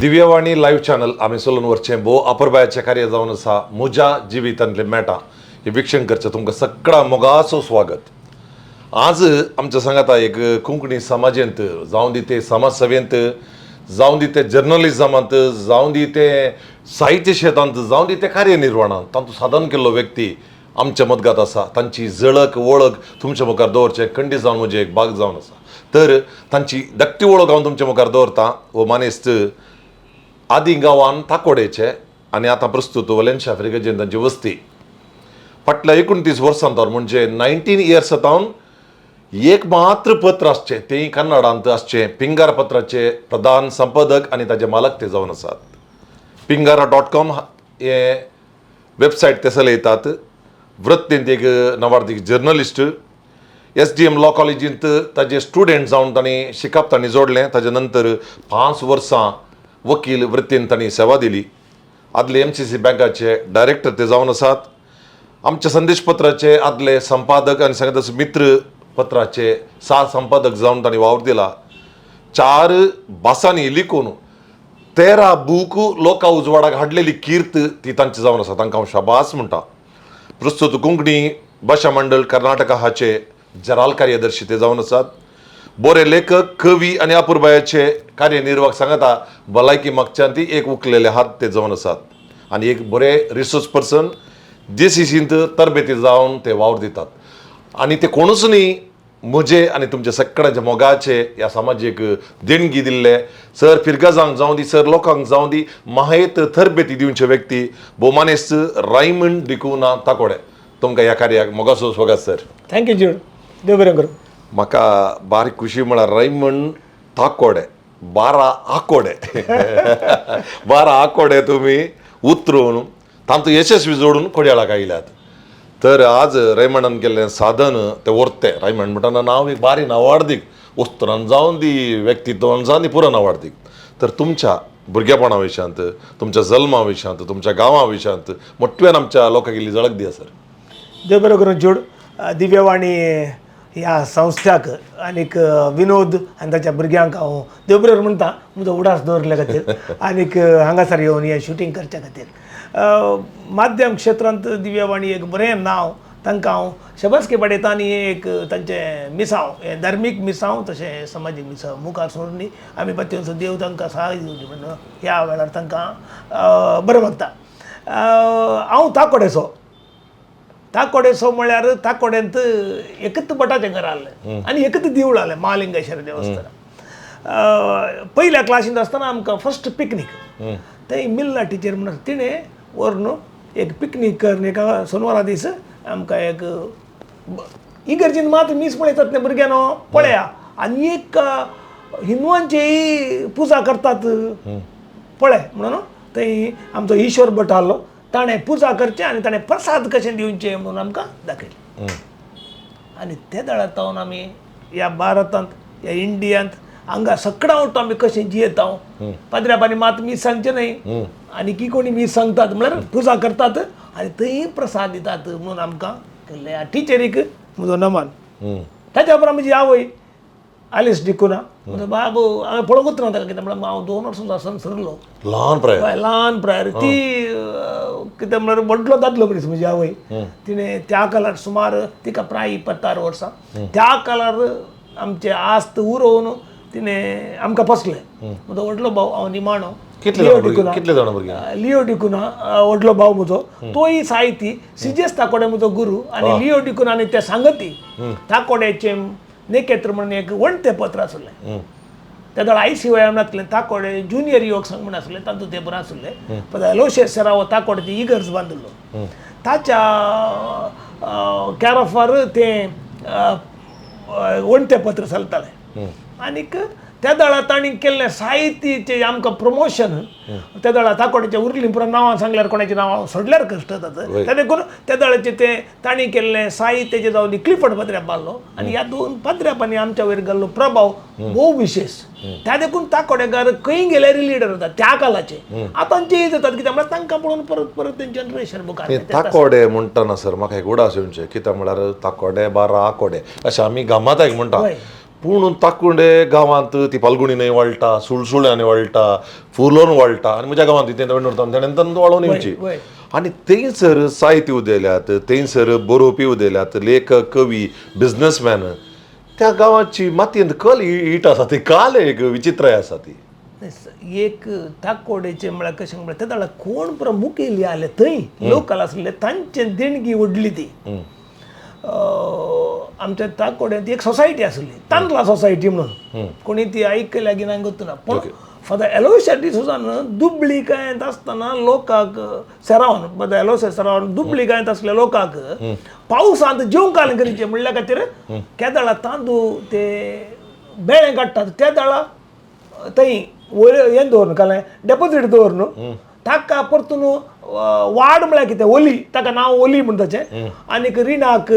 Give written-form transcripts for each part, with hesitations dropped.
Divyavani live channel आमी चलून व्हरचें भोव अपुरबायेचें कार्य जावन आसा. म्हज्या जिवितांतलें मेटां हें वीक्षण करचें तुमकां सगळ्या मोगाचो स्वागत. आज आमच्या सांगाता एक कोंकणी समाजेंत जावं दी ते समाज सेवेंत, जावं दी ते जर्नलिजमांत, जावं दी ते साहित्य शेतांत, जावं दी ते कार्यनिर्वहणांत तातूंत साधन केल्लो व्यक्ती आमच्या मदगात आसा. तांची झळक वळख तुमच्या मुखार दवरचें खंडीत जावन म्हजें एक भाग जावन आसा. तर तांची धाकटी वळख हांव तुमच्या मुखार दवरतां. हो मानेस्त आदी गांवान ताकोडेचे आनी आतां प्रस्तूत वलेन्शा आफ्रिकेचेर तांची वस्ती. फाटल्या 29 वर्सां तर म्हणजे 19 इयर्स जावन एक मात्र पत्र आसचें, तेंय कन्नडांत आसचें, पिंगार पत्राचे प्रधान संपादक आनी ताजे मालक ते जावन आसात. पिंगारा.कॉम हे वेबसायट ते चलयतात. वृत्तींत एक नवार्दीक जर्नलिस्ट, SDM law कॉलेजींत ताजे स्टुडंट जावन तांणी शिकप तांणी जोडलें. ताजे नंतर 5 वर्सां वकील वृत्तीन तांणी सेवा दिली. आदले MCC बँकाचे डायरेक्टर ते जावन आसात. आमच्या संदेश पत्राचे आदले संपादक आनी सांगता मित्र पत्राचे 7 संपादक जावन तांणी वावर दिला. 4 भासांनी लिखून 13 बूक लोकां उजवाडाक हाडलेली कीर्त ती तांची जावन आसा. तांकां हांव शाबास म्हणटा. प्रस्तूत कोंकणी भाशा मंडळ कर्नाटका हाचे जराल कार्यदर्शी ते जावन आसात. बरे लेखक, कवी आनी अपुरबायाचे कार्यनिर्वाहक सांगता भलायकी मागच्यान ती एक उखलेले हात ते जावन आसात. आनी एक बरे रिसोर्स पर्सन JCCंत तरबेती जावन ते वावर दितात. आनी ते कोणूच न्ही, म्हजे आनी तुमच्या सगळ्यांच्या मोगाचे ह्या समाजीक देणगी दिल्ले सर फिरगजांक जावं दी, सर लोकांक जावं दी, माहेत तरबेती दिवचे व्यक्ती भोवमानेस्त रायमंड डिकुना ताकोडे. तुमकां ह्या कार्याक मोगाचो स्वागत सर. Thank you जूड, देव बरें करूं. म्हाका बारीक खुशी म्हळ्यार रायमंड ताकोडे 12 आकोडे, 12 आकोडे तुमी उतरून तांतूत यशस्वी जोडून कोडयाळाक आयल्यात. तर आज रैमंडान केल्लें साधन तें व्हरतें. रायमंड म्हणटाना नांव एक बारी नांवाडदीक, वस्त्रान जावन दी, व्यक्तित्वान जावन दी, पुरो नांवाडदीक. तर तुमच्या भुरगेपणा विशयांत, तुमच्या जल्मा विशयांत, तुमच्या गांवा विशयांत मोठ्यान आमच्या लोकांक इल्ली झळक दिया सर. देव बरें करूं जूड. दिव्यवाणी ह्या संस्थ्याक आनीक विनोद आनी ताच्या भुरग्यांक हांव देव बरें म्हणटा, म्हजो उडास दवरल्या खातीर आनीक हांगासर येवन हें शुटींग करच्या खातीर. माध्यम क्षेत्रांत दिव्यवाणी एक बरें नांव, तांकां हांव शबासकी पाडयता. आनी एक तांचें मिसांव, हें धार्मीक मिसांव तशें समाजीक मिसांव मुखार सरून आमी पत्यांचो देव तांकां सहाय दिवची म्हणून ह्या वेळार तांकां बरें मागता. हांव ताकोडेचो. ताकोडेचो म्हळ्यार ताकोड्यांत एकच भटाचें घर आहलें आनी एकच देवूळ आहलें, महालिंगेश्वर देवस्थान. पयल्या क्लासींत आसतना आमकां फर्स्ट पिकनीक थंय मिल्ला टिचर म्हणून तिणें व्हरून एक पिकनीक करून एका सोनवारा दीस आमकां एक इगर्जीन मात मीस पळयतात न्ही भुरग्यांनो, पळया आनी एक हिंदवांचीय पुजा करतात पळय म्हणून थंय आमचो ईश्वर भट आहलो, ताणें पुजा करचें आनी ताणें प्रसाद कशें दिवचें म्हणून आमकां दाखयलें. आनी ते दळार जावन आमी ह्या भारतांत, ह्या इंडियांत हांगा सगळ्या वटो आमी कशें जियेता. पाद्र्यापानी मात मीस सांगचें न्हय, आनी की कोणी मीस सांगतात म्हळ्यार पुजा करतात आनी थंय प्रसाद दितात म्हणून आमकां केल्लें. ह्या टिचरीक म्हजो नमन. ताच्या उपरांत म्हजी आवय आलिस डिकुना. म्हजो बाब हांवें पळोवंकूच ना ताका, कितें म्हळ्यार हांव 2 वर्सां आसतना सरलो. ल्हान प्राय. हय, ल्हान प्रायर. ती कितें म्हळ्यार व्हडलो दादलो मनीस म्हजी आवय. तिणें त्या काळार सुमार तिका प्राय 26 वर्सां, त्या काळार आमचे आस्त उरोवन तिणें आमकां पोसलें. म्हजो व्हडलो भाव, हांव निमाणो. कितले लिओ जाणां भुरगीं? डिकुना. कितले जाणां भुरगीं? लिओ डिकुना व्हडलो भाव म्हजो, तोय साहिती. सिजेस ताकोडे म्हजो गुरू आनी लिओ डिकुना आनी ते सांगती ताकोड्याचें नेकेत्र म्हणून एक वणते पत्र आसलें. त्या वेळार ICYM नासलें. ताकोडे ज्युनियर युवक संघ म्हूण आसलें, तातूंत ते बरें आसलें. पण अलोशियस सेरावो ताकोड्याची इगर्ज बांदिल्लो, ताच्या कॅरफार तें वणते पत्र चलतालें. आनीक त्या दळा तांणी केल्लें साहित्याचें आमकां प्रमोशन. त्या दळा ताकोड्याच्या उरलीं पुरो नांवां सांगल्यार कोणाचीं नांवां सोडल्यार कश्ट जातात. त्या देखून त्या दळाचें तें तांणी केल्लें साहित्याचें जावन क्लिफर्ड पाद्र्याप आहलो आनी ह्या 2 पाद्र्यापांनी आमच्या वयर घाल्लो प्रभाव भोव विशेश. त्या देखून ताकोडेकार खंय गेल्यार लिडर जातात त्या काळाचे. आतांचे जातात, कित्याक म्हळ्यार तांकां पळोवन परत परत तें जनरेशन मुखार. ताकोडे म्हणटना सर म्हाका एक उडास येवचें, कित्याक म्हळ्यार ताकोडे 12 आकोडे अशें आमी गामाताक म्हणटा. पूण ताकुंडे गांवांत ती फाल्गुणी न्हंय वळटा, सुळसुळ्यांनी वळटा, फुलोन वळटा आनी म्हज्या गांवांत तें तेणें वळोवन येवची. आनी थंयसर साहित्य उदयल्यात, थंयसर बरोवपी उदयल्यात, लेखक, कवी, बिजनसमॅन. त्या गांवाची मातयेंत कल it आसा ती, काल एक विचित्राय आसा ती. एक ताकोडेचें म्हळ्यार कशें म्हळ्यार तेदळा कोण पुरो मुखेली आसले थंय लोकल आसले तांचे देणगी व्हडली ती. आमच्या ताकोड्यांत एक सोसायटी आसली, तांदळा सोसायटी म्हणून, कोणी ती आयकल्या की ना गोत्तुना. पूण फादर एलोशियस डिसोजान दुबळी कांयत आसतना लोकांक सेरावन, फादर एलोशियस सेरावन दुबळी कांयत आसल्या लोकांक पावसांत जेवंक करचें म्हणल्या खातीर केदळा तांदूळ ते बेळे काडटात तेदळा थंय वयर हें दवरून कालें डेपोजीट दवरून ताका परतून वाड म्हळ्यार कितें ओली, ताका नांव ओली म्हण ताचें, आनीक रिणाक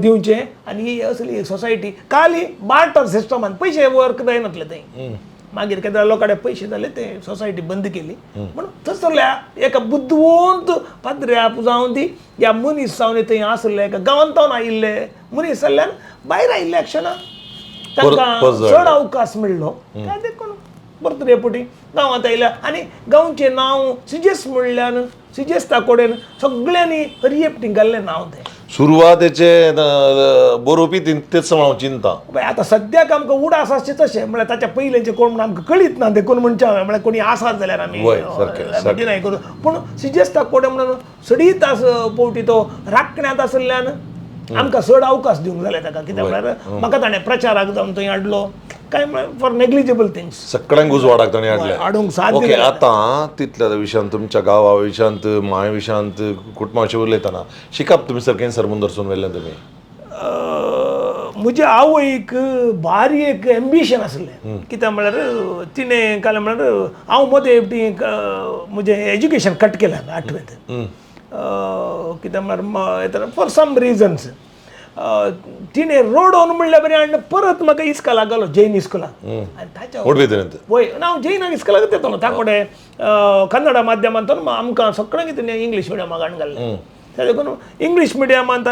दिवचें. आनी ही असली सोसायटी काली बार्टर सिस्टमान पयशे वर्क जायनासले थंय. मागीर केन्ना लोकां कडेन पयशे जाले ते सोसायटी बंद केली. पूण थंयसरल्या एका बुदवंत पाद्र्याप जावन ती ह्या मनीस जावन थंय आसले एका गांवांत आयिल्ले मनीस जाल्ल्यान भायर आयिल्ले क्षणा तांकां चड अवकाश मेळ्ळो. काय देखून परतून हे फावटी गांवांत आयल्या आनी गांवचें नांव सिजेस म्हणल्यान सिजेस ताकोडेन सगळ्यांनी हरयेपटी घाल्लें नांव तें. सुरवातेचे बरोवपी तेच हांव चिंता. आतां सद्याक आमकां उडास आसचे तशें म्हळ्यार ताच्या पयलींचें कोण म्हण आमकां कळीत ना, देखून म्हणचें हांवें म्हळ्यार कोणी आसात जाल्यार आमी डिनाय करूं. पूण सिजेस ताकोडे म्हणून सडीत आस पोवटी तो राखण्यांत आशिल्ल्यान आमकां चड अवकाश दिवंक जाले ताका. कित्याक म्हळ्यार म्हाका ताणें प्रचाराक जावन थंय हाडलो काय म्हळ्यार फॉर नेग्लिजिबल थिंग्स सगळ्यांक उजवाडाक ताणें हाडलें हाडूंक साध्य. ओके, आतां तितल्या विशयांत तुमच्या गांवा विशयांत, माय विशयांत, कुटुंबा विशीं उलयतना शिकप तुमी सर केन्ना मुंदरसून व्हेल्लें तुमी? म्हज्या आवयक भारी एक एम्बिशन आसलें. कित्याक म्हळ्यार तिणें काल म्हळ्यार हांव मदें एकटी म्हजें एज्युकेशन कट केलें आठवेंत. कित्याक म्हळ्यार फॉर सम रिजन्स तिणें रोडोन म्हणल्यार बरें आनी परत म्हाका इस्कॉलाक घालो, जैन इस्कॉलाक. आनी ताच्या वय ना हांव जैनाक इस्कॉलाक येतालो ताकोडे कन्नडा माध्यमांतून आमकां सगळ्यांक तिणें इंग्लीश मिडियमाक हाडून घाल्लें. ते देखून इंग्लीश मिडियमांत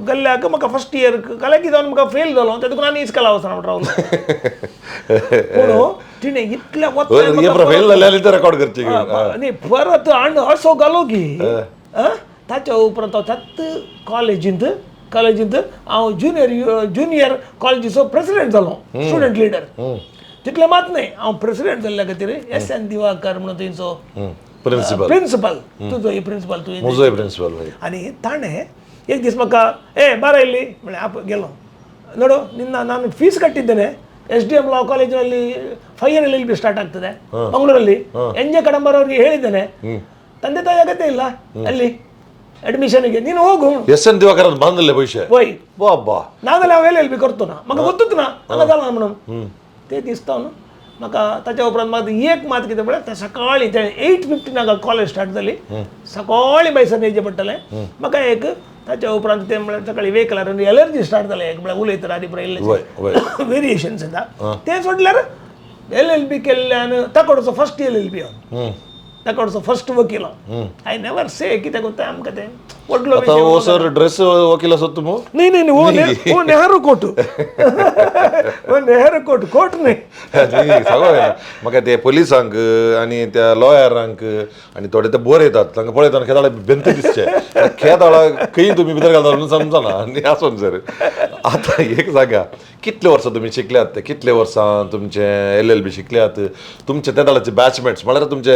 गेल्ल्याक म्हाका फर्स्ट इयर कलाकी जावन म्हाका फेल जालो, ते देखून आनी इस्कॉलाक वचना म्हण रावलो. पूण तिणें इतल्या न्ही परत हाडून असो घालो की ताच्या उपरांत हांव त्याच कॉलेजींत हांव ज्युनियर कॉलेजीचो प्रेसिडेंट जालो, स्टुडंट लिडर. तितलें मात न्हय, हांव प्रेसिडेंट जाल्ल्या खातीर एस एन दिवाकर म्हणून थंयचो प्रिंसिपल, तुजो प्रिंसिपल, तुवें म्हजोय प्रिंसिपल. आनी ताणें एक दीस म्हाका ए बारा येयली म्हळ्यार आप गेलो ನೋಡು ನಿನ್ನ ನಾನು ಫೀಸ್ ಕಟ್ಟಿದ್ದೇನೆ. ಎಸ್ ಡಿ ಎಂ ಲಾ ಕಾಲೇಜಿನಲ್ಲಿ 5 ಇಯರ್ ಎಲ್ ಬಿ ಸ್ಟಾರ್ಟ್ ಆಗ್ತದೆ ಮಂಗಳೂರಲ್ಲಿ. ಎನ್ ಜೆ ಕಡಂಬರ್ ಅವರಿಗೆ ಹೇಳಿದ್ದೇನೆ, ತಂದೆ ತಾಯಿ ಅಗತ್ಯ ಇಲ್ಲ ಅಲ್ಲಿ ಅಡ್ಮಿಷನ್ಗೆ, ನೀನು ಹೋಗು. ಎಸ್ ಎನ್ ದಿವಾಕರ್ ಬಂದಿಲ್ಲ ಭವಿಷ್ಯ ಹೋಯ್ ಬಾಬಾ ನಾವೆಲ್ಲ ಅವ್ ಎಲ್ ಬಿ करतो ना म्हाका गोत्तूच ना हांगा जाला म्हणून ते दिसता न्हू म्हाका. ताच्या उपरांत म्हाका एक मात कितें म्हळ्यार ते सकाळीं ते 8:15 कॉलेज स्टार्ट जाली, सकाळीं भायसर येवचें पडटलें म्हाका एक. ताच्या उपरांत ते म्हळ्यार सकाळीं वेकलार एलर्जी स्टार्ट जालें एक म्हळ्यार उलयतना आनी पुराय इल्लें वेरिएशन्स येता. तें सोडल्यार एल एल बी केल्ल्यान ताकडचो फर्स्ट एल एल बी हांव, ताकडचो फर्स्ट वकील हांव. I never से कित्याक तें आमकां तें व्हडलो सर ड्रेस वकील आसत तुमो? न्ही न्ही न्ही, वो नेहरू कोट, वो नेहरू कोट कोट न्ही. सांगो म्हाका ते पोलिसांक आनी त्या लॉयरांक आनी थोडे ते बरयतात तांकां पळयतना खेदाळा बेंत दिसचे, खेदाळा खंय तुमी भितर घालता म्हणून समजना. आनी आसून सर आतां एक सांगा, कितले वर्सां तुमी शिकल्यात, ते कितले वर्सां तुमचे एल एल बी शिकल्यात, तुमचे त्या दाळाचे बॅचमेट्स म्हळ्यार तुमचे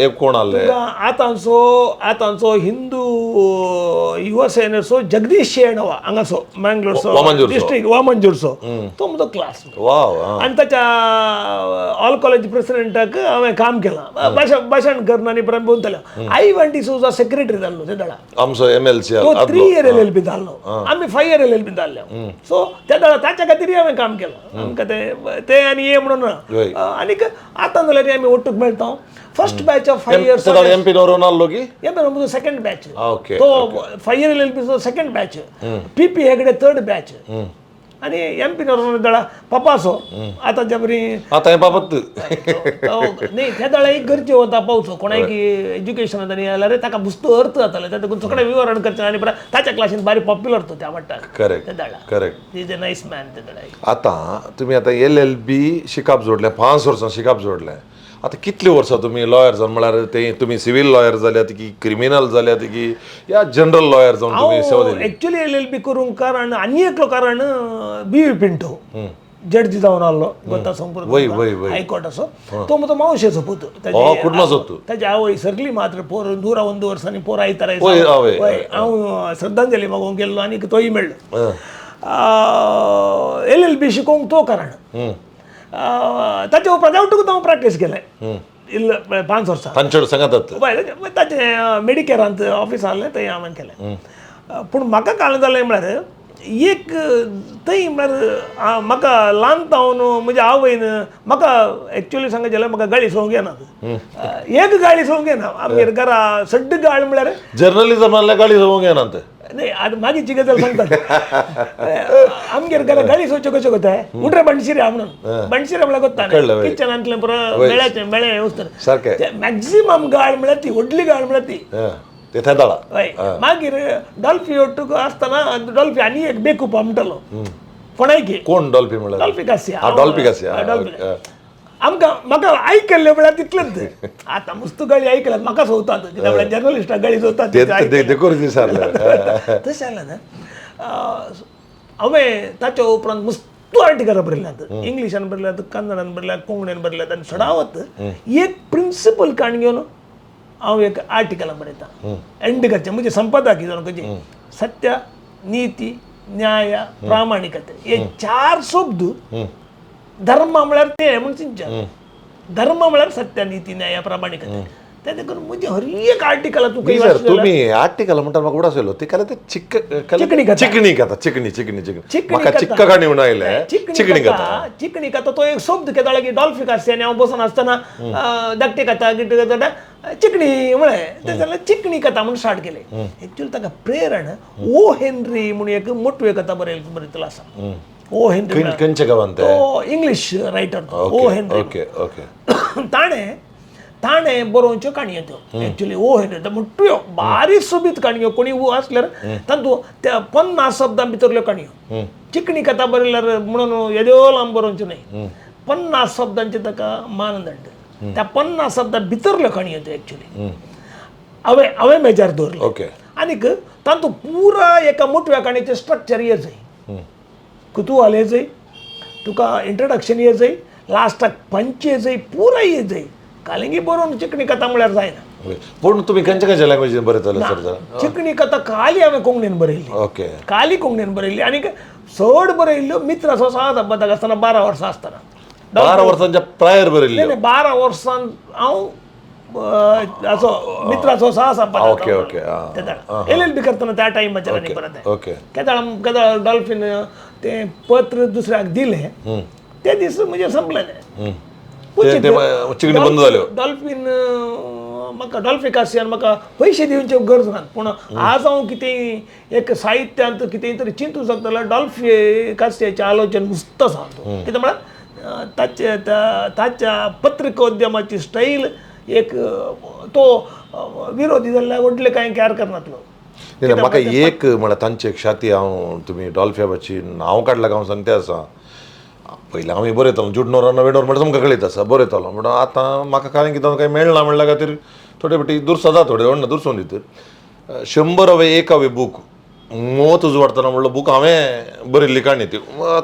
एक कोण आसले? आतांचो हिंदू युवसेनेचो जगदीश शेणवा हांगासो मँगलोरचो डिस्ट्रिक्ट वामंजूरचो, तो म्हजो क्लास. आनी ताच्या ऑल कॉलेज प्रेसिडेंटाक हांवें काम केलां, भाशण करून आनी परत भोंवतलें. I one D'Souza secretary जाल्लो ते दळा, आमचो एम एल सी, तो 3 इयर एल एल बी जाल्लो, आमी 5 इयर एल एल बी जाल्ले. सो त्या दळा ताच्या खातीरय हांवें काम केलां. आमकां ते आनी हे म्हणून ना. आनीक आतां जाल्यार आमी ओटूक मेळटा. First batch of 5 years M P नाल्लो की एम पी म्हजो सेकंड बॅच, ओके, तो 5 year L L बीचो second batch, P P Hegde third batch. आनी एम पी नोरोन्हा दळा पपासो आतांच्या बरी आतां हें बाबत न्ही त्या दळा एक गरजे वता पावचो कोणाक एज्युकेशन आनी जाल्यार ताका मुस्त अर्थ जाताले त्या देखून सगळें विवरण करचें आनी परत ताच्या क्लासीन बारी पॉप्युलर तो त्या वाट्टाक करेक्ट त्या दळा correct is a nice man त्या दळा. आतां तुमी आतां LLB शिकाप जोडलें, 5 वर्सां शिकाप जोडलें. आतां कितलीं वर्सां तुमी लॉयर जावन, म्हळ्यार ते तुमी सिवील लॉयर जाल्यात की क्रिमिनल जाल्यात की या जनरल लॉयर जावन तुमी सेवा दिली? एक्चुअली LLB करूंक कारण आनी एकलो कारण बी व्ही पिंटो जड्जी जावन आहलो गोता संपूर्ण वय वय वय हायकोर्टाचो, तो म्हजो मावशेचो पूत. कुटुंबाचो तूं. ताची आवय सरली मात्र पोर 101 वर्सांनी पोर आयतारा वय आवय हांव श्रद्धांजली मागूंक गेल्लो आनी तोय मेळ्ळो. LLB शिकोवंक तो कारण. ताचे उपरांत आवटूक हांव प्रॅक्टीस केलें इल्लो 5 वर्सां तांचे सांगात ताचें मेडिकेरांत ऑफीस आहलें थंय हांवें केलें. पूण म्हाका कारण जालें म्हळ्यार एक थंय म्हळ्यार म्हाका ल्हान जावन म्हज्या आवयन म्हाका एक्चुअली सांगत जाल्यार म्हाका गाळी सोंक येना, एक गाळी सोंक येना आमगेर घरा सड्ड गाळ म्हळ्यार जर्नलिजमांतल्या गाळी सोंक येना. न्ही आतां मागीरची गजाल सांगतात. आमगेर घरा गाळी सोवच्यो कश्यो कोताय उठरे बणशिऱ्या म्हणून, बणशिऱ्या म्हळ्यार कोत्ता किचनांतलें पुरो मेळ्याचें मेळें वचता मॅक्झिमम गाळ म्हळ्यार ती व्हडली गाळ म्हळ्यार ती हय. मागीर डॉल्फी ಒಟ್ಟುಗು आसतना डॉल्फी आनी एक बेकुपा म्हणटालो कोणायकी कोण डॉल्फी म्हळ्यार डॉल्फी कासिया. डॉल्फी कासिया आमकां म्हाका आयकल्लें म्हळ्यार तितलेंच. आतां मुस्त गाळी आयकल्यात म्हाका सोवतात कित्याक म्हळ्यार जर्नलिस्टाक गाळी सोवतात तशें जालें ना. हांवें ताच्या उपरांत मुस्त आर्टिकलां बरयल्यात, इंग्लिशान बरयल्यात, कन्नडान बरयल्यात, कोंकणीन बरयल्यात आनी सदांच एक प्रिंसिपल काण घेवन हांव एक आर्टिकलां बरयता एंड करचें म्हणजे संपादकी जावन खंयची सत्य, नीती, न्याय, प्रामाणिकते हे 4 शब्द. धर्म म्हळ्यार ते म्हूण चिंतचें, धर्म म्हळ्यार सत्य, नीती, न्याय, प्रामाणिकते. ते देखून म्हजें हर एक आर्टिकल तुका तुमी आर्टिकल म्हणटा म्हाका उडास येयलो ती काल ते चिकणी कथा चिकणी चिकणी चिकणी म्हाका चिक्क काणी म्हणून आयलें चिकणी कथा. चिकणी कथा तो एक शब्द केदाळ की डॉल्फी कासी आनी हांव बसून आसतना धाकटी कथा गिट्टी कथा चिकणी म्हळें तें जाल्यार चिकणी कथा म्हूण स्टार्ट केलें. एक्चुअली ताका प्रेरण ओ हेनरी म्हणून एक मोटवी कथा बरयतलो आसा. ओ हेनरी खंयच्या गांवांत? तो English writer O Henry. Okay okay ताणें ताणें बरोवच्यो काणयो त्यो एक्चुअली ओ हेनरी मोट्यो बारीक सोबीत काणयो कोणी आसल्यार तातूंत त्या 50 शब्दां भितरल्यो काणयो. चिकणी कथा बरयल्यार म्हणून येद्यो लांब बरोवच्यो न्हय, 50 शब्दांचे ताका मानदंड, त्या 50 शब्दां भितरल्यो काणयो त्यो एक्चुअली हांवें हांवें मेजार दवरलें. ओके आनीक तातूंत पुरा एका मोटव्या काणयेचें स्ट्रक्चर ये जाय, कुतूहल ये जाय, तुका इंट्रोडक्शन ये जाय, लास्टाक पंच ये जाय, पुरा ये जाय. कालिंगी बरोवन चिकणी कथा म्हळ्यार जायना. पूण तुमी खंयच्या खंयच्या लँग्वेजीन बरयताले सर? चिकणी कथा खाली हांवें कोंकणीन बरयल्ली. ओके खाली कोंकणीन बरयल्ली आनीक चड बरयल्ल्यो मित्राचो सात अब्बादाक आसतना 12 वर्सां आसतना. 12 वर्सांच्या प्रायर बरयल्ल्यो? न्ही, 12 वर्सां हांव असो मित्राचो साहस ओके ओके LLB करतना त्या टायमाचेर आनी परत ओके केदाळ केदाळ डॉल्फीन तें पत्र दुसऱ्याक दिलें ते दीस म्हजें संपलें. चिकणी बंद जाल्यो. डॉल्फीन म्हाका डॉल्फी कासियान म्हाका पयशे दिवचे गरज ना, पूण आज हांव कितेंय एक साहित्यांत कितेंय तरी चिंतूं शकता जाल्यार डॉल्फी कासियाचें आलोचन मुस्त आसा. कितें म्हळ्यार ताचे ताच्या पत्रिकोद्यमाची स्टायल एक तो विरोधी जाल्यार व्हडलें कांय कॅर करनातलो. म्हाका एक म्हळ्यार तांचे एक शाती हांव तुमी डॉल्फियाची नांव काडलां हांव सांगते आसा. पयलीं हांव बरयतालो जुडनोर वेडोर म्हणल्यार तुमकां कळीत आसा बरयतालो, म्हणून आतां म्हाका कांय कितें कांय मेळना म्हणल्या खातीर थोडे फावटी दुरसो थोडे व्हडना दुरसोन दित 100वे 1वे बूक मोत उजवाडटना म्हणलो बूक हांवें बरयल्ली काणी ती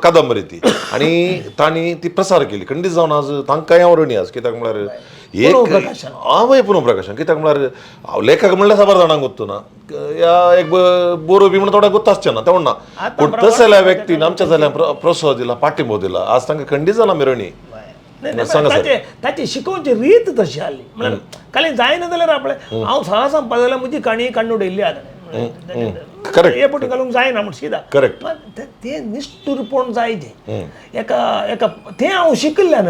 कादंबरी ती आनी तांणी ती प्रसार केली. खंडीत जावन आज तांकांय हांव ऋणी आसा, कित्याक म्हळ्यार एक हांवय पुनःप्रकाशन, कित्याक म्हळ्यार हांव लेखक म्हणल्यार साबार जाणांक गोत्तू ना या एक बरोवपी म्हणून थोड्याक गोत्त आसचें ना तें म्हणना, पूण तस जाल्यार व्यक्तीन आमच्या जाल्यार प्रोत्साह दिला, पाठिंबो दिला, आज तांकां खंडीत जावन आमी ऋणी. ताची शिकोवची रीत तशी आसली म्हळ्यार खाली जायना जाल्यार आपलें हांव सदां सांगपा जाल्यार म्हजी काणी काडून उडयल्ली आसा करेक्ट हे पटी घालूंक जायना म्हण सीदा करेक्ट तें निश्ठूरपण जाय तें एका एका तें हांव शिकिल्ल्यान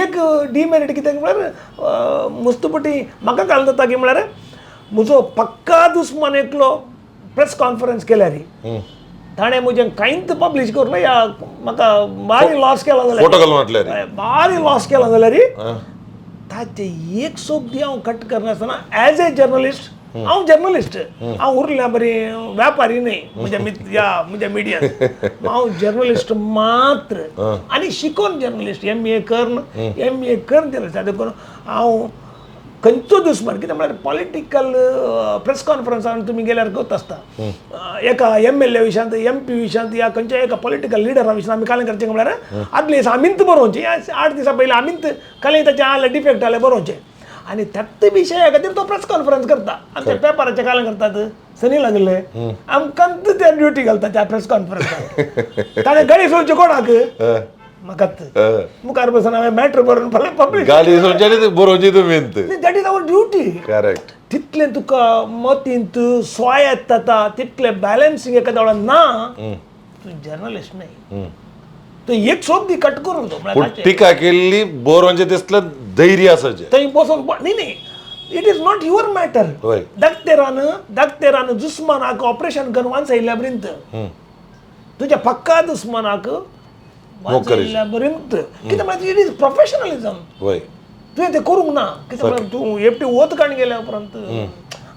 एक डिमेरीट कित्याक म्हळ्यार मुस्तपटी म्हाका काल जाता की म्हळ्यार म्हजो पक्का दुस्मान एकलो प्रेस कॉन्फरन्स केल्यार ताणें म्हजें कांयच पब्लीश करूं ना, या म्हाका बारी लॉस केला जाल्यार, फोटो घालून म्हटल्यार बारी लॉस केला जाल्यार ताचे एक सोबदी हांव कट करनासतना एज ए जर्नलिस्ट, हांव जर्नलिस्ट, हांव उरल्या बरी व्यापारी न्हय म्हज्या ह्या म्हज्या मिडियान, हांव जर्नलिस्ट मात्र आनी शिकोन जर्नलिस्ट, एम ए करून, एम ए करून जर्नलिस्ट. देखून हांव खंयचो दुस्मान, कितें म्हळ्यार पॉलिटिकल प्रेस कॉन्फरन्सान तुमी गेल्यार गत आसता, एका एम एल ए विशयांत, एम पी विशयांत, या खंयच्या एका पॉलिटिकल लिडरा विशयांत आमी कालें करचें म्हळ्यार आदले दिसा आमीच बरोवचें, 8 दिसां पयलीं आमीच कालें ताचें आलें डिफेक्ट आलें बरोवचें, आनी त्याच विशया खातीर तो प्रेस कॉन्फरन्स करता. आमच्या पेपराचे कालें करतात सनी लागले आमकां ते ड्युटी घालता त्या प्रेस कॉन्फरन्साक. ताणें गाडी सोडची कोणाक, म्हाकाच मुखार बसून हांवें मॅटर बरोवन पब्लीश गाडी सोडची आनी बरोवची तुमी. That is our duty. Correct. तितलें तुका मतींत स्वायत्त जाता, तितलें बॅलन्सींग एका वेळार ना, तूं जर्नलिस्ट न्हय. तूं एक सोब दी कट करून तो पूण टिका केल्ली बरोवचें तितलें धैर्य आसाचें. थंय बसून न्ही न्ही, it is not your matter. दाक्तेरान दाक्तेरान दुस्मानाक ऑपरेशन करून वांचयल्या पर्यंत, तुज्या पक्का दुस्मानाक वांचयल्या पर्यंत, कितें म्हळ्यार it is professionalism. तुवें तें करूंक ना, कितें म्हळ्यार तूं एकटी वत काडून गेल्या उपरांत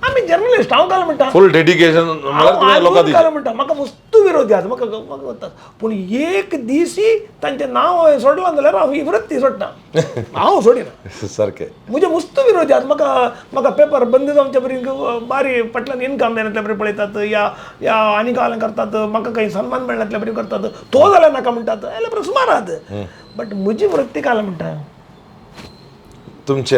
आमी जर्नलिस्ट, हांव काल म्हणटा फुल डेडिकेशन म्हळ्यार लोकां काल म्हणटा म्हाका वस्तू विरोधी आसा, म्हाका म्हाका वता, पूण एक दीसय तांचें नांव हांवें सोडलां जाल्यार हांव ही वृत्ती सोडटा, हांव सोडिना. सारकें. म्हजे मुस्त विरोधी आसा, म्हाका म्हाका पेपर बंद जावचे परी बारी फाटल्यान इनकम जायनातल्या परी पळयतात, या या आनी कालें करतात, म्हाका काही सन्मान मेळनातल्या परी करतात, तो जाल्यार नाका म्हणटात, जाल्यार परी सुमार आहात. बट म्हजी वृत्ती काल म्हणटा तुमचे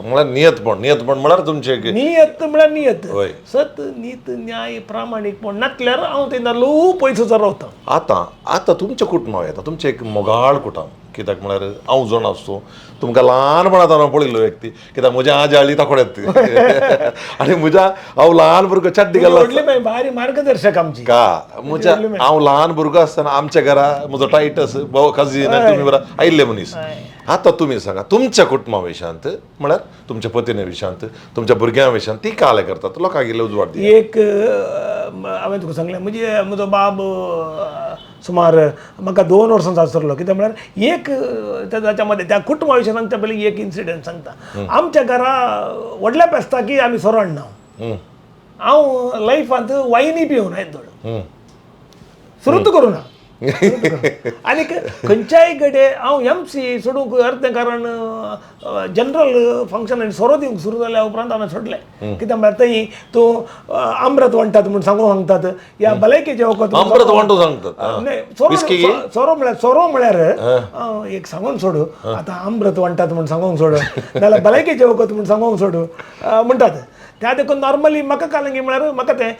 म्हळ्यार नियतपण, नियतपण म्हळ्यार तुमचे नियत म्हळ्यार नियत, सत नीत न्याय प्रामाणीकपण नासल्यार हांव तेन्ना ल्हव पयस रावता. आतां आतां तुमचें कुटुंब येता, तुमचें एक मोगाळ कुटुंब, कित्याक म्हळ्यार हांव जाण आसतो तुमकां ल्हानपणांत हांव पळयल्लो व्यक्ती, कित्याक म्हज्या आजी हाडली ताकोड्यात आनी म्हज्या हांव ल्हान भुरगो चड्डी घालून भारी मार्गदर्शक आमची का म्हज्या हांव ल्हान भुरगो आसतना आमच्या घरा म्हजो टायटस भाव काजीन तुमी बरा आयिल्ले मनीस. आतां तुमी सांगा तुमच्या कुटुंबा विशयांत म्हळ्यार तुमच्या पतीने विशयांत, तुमच्या भुरग्यां विशयांत ती कालें करतात लोकांक इल्लें उजवाड दी. एक हांवें तुका सांगलें, म्हणजे म्हजो बाब सुमार म्हाका 2 वर्सां सासरलो. कित्याक म्हळ्यार एक ताच्या मदें त्या कुटुंबा विशय सांगता पयलीं एक इन्सिडंट सांगता. आमच्या घरा व्हडल्या पेस्ताकी आमी सोरो हाडना. हांव लायफांत वायनी पिवना येदोळ, सुरूत करूं ना. आनीक खंयच्याय कडेन हांव एम सी सोडूंक अर्दें कारण जनरल फंक्शन आनी सोरो दिवंक सुरू जाल्या उपरांत हांवें सोडलें. कित्याक म्हळ्यार थंय तूं आमरत वांट्टात म्हूण सांगूंक सांगतात, या भलायकेचें वखद आमरत वांटू सांगतात. न्हय, सोरो म्हळ्यार सोरो म्हळ्यार एक सांगून सोडू, आतां आमरत वांट्टात म्हूण सांगूंक सोडू, नाल्यार भलायकेचें वखद म्हूण सांगूंक सोडू म्हणटात. त्या देखून नॉर्मली म्हाका कालंगी म्हळ्यार म्हाका तें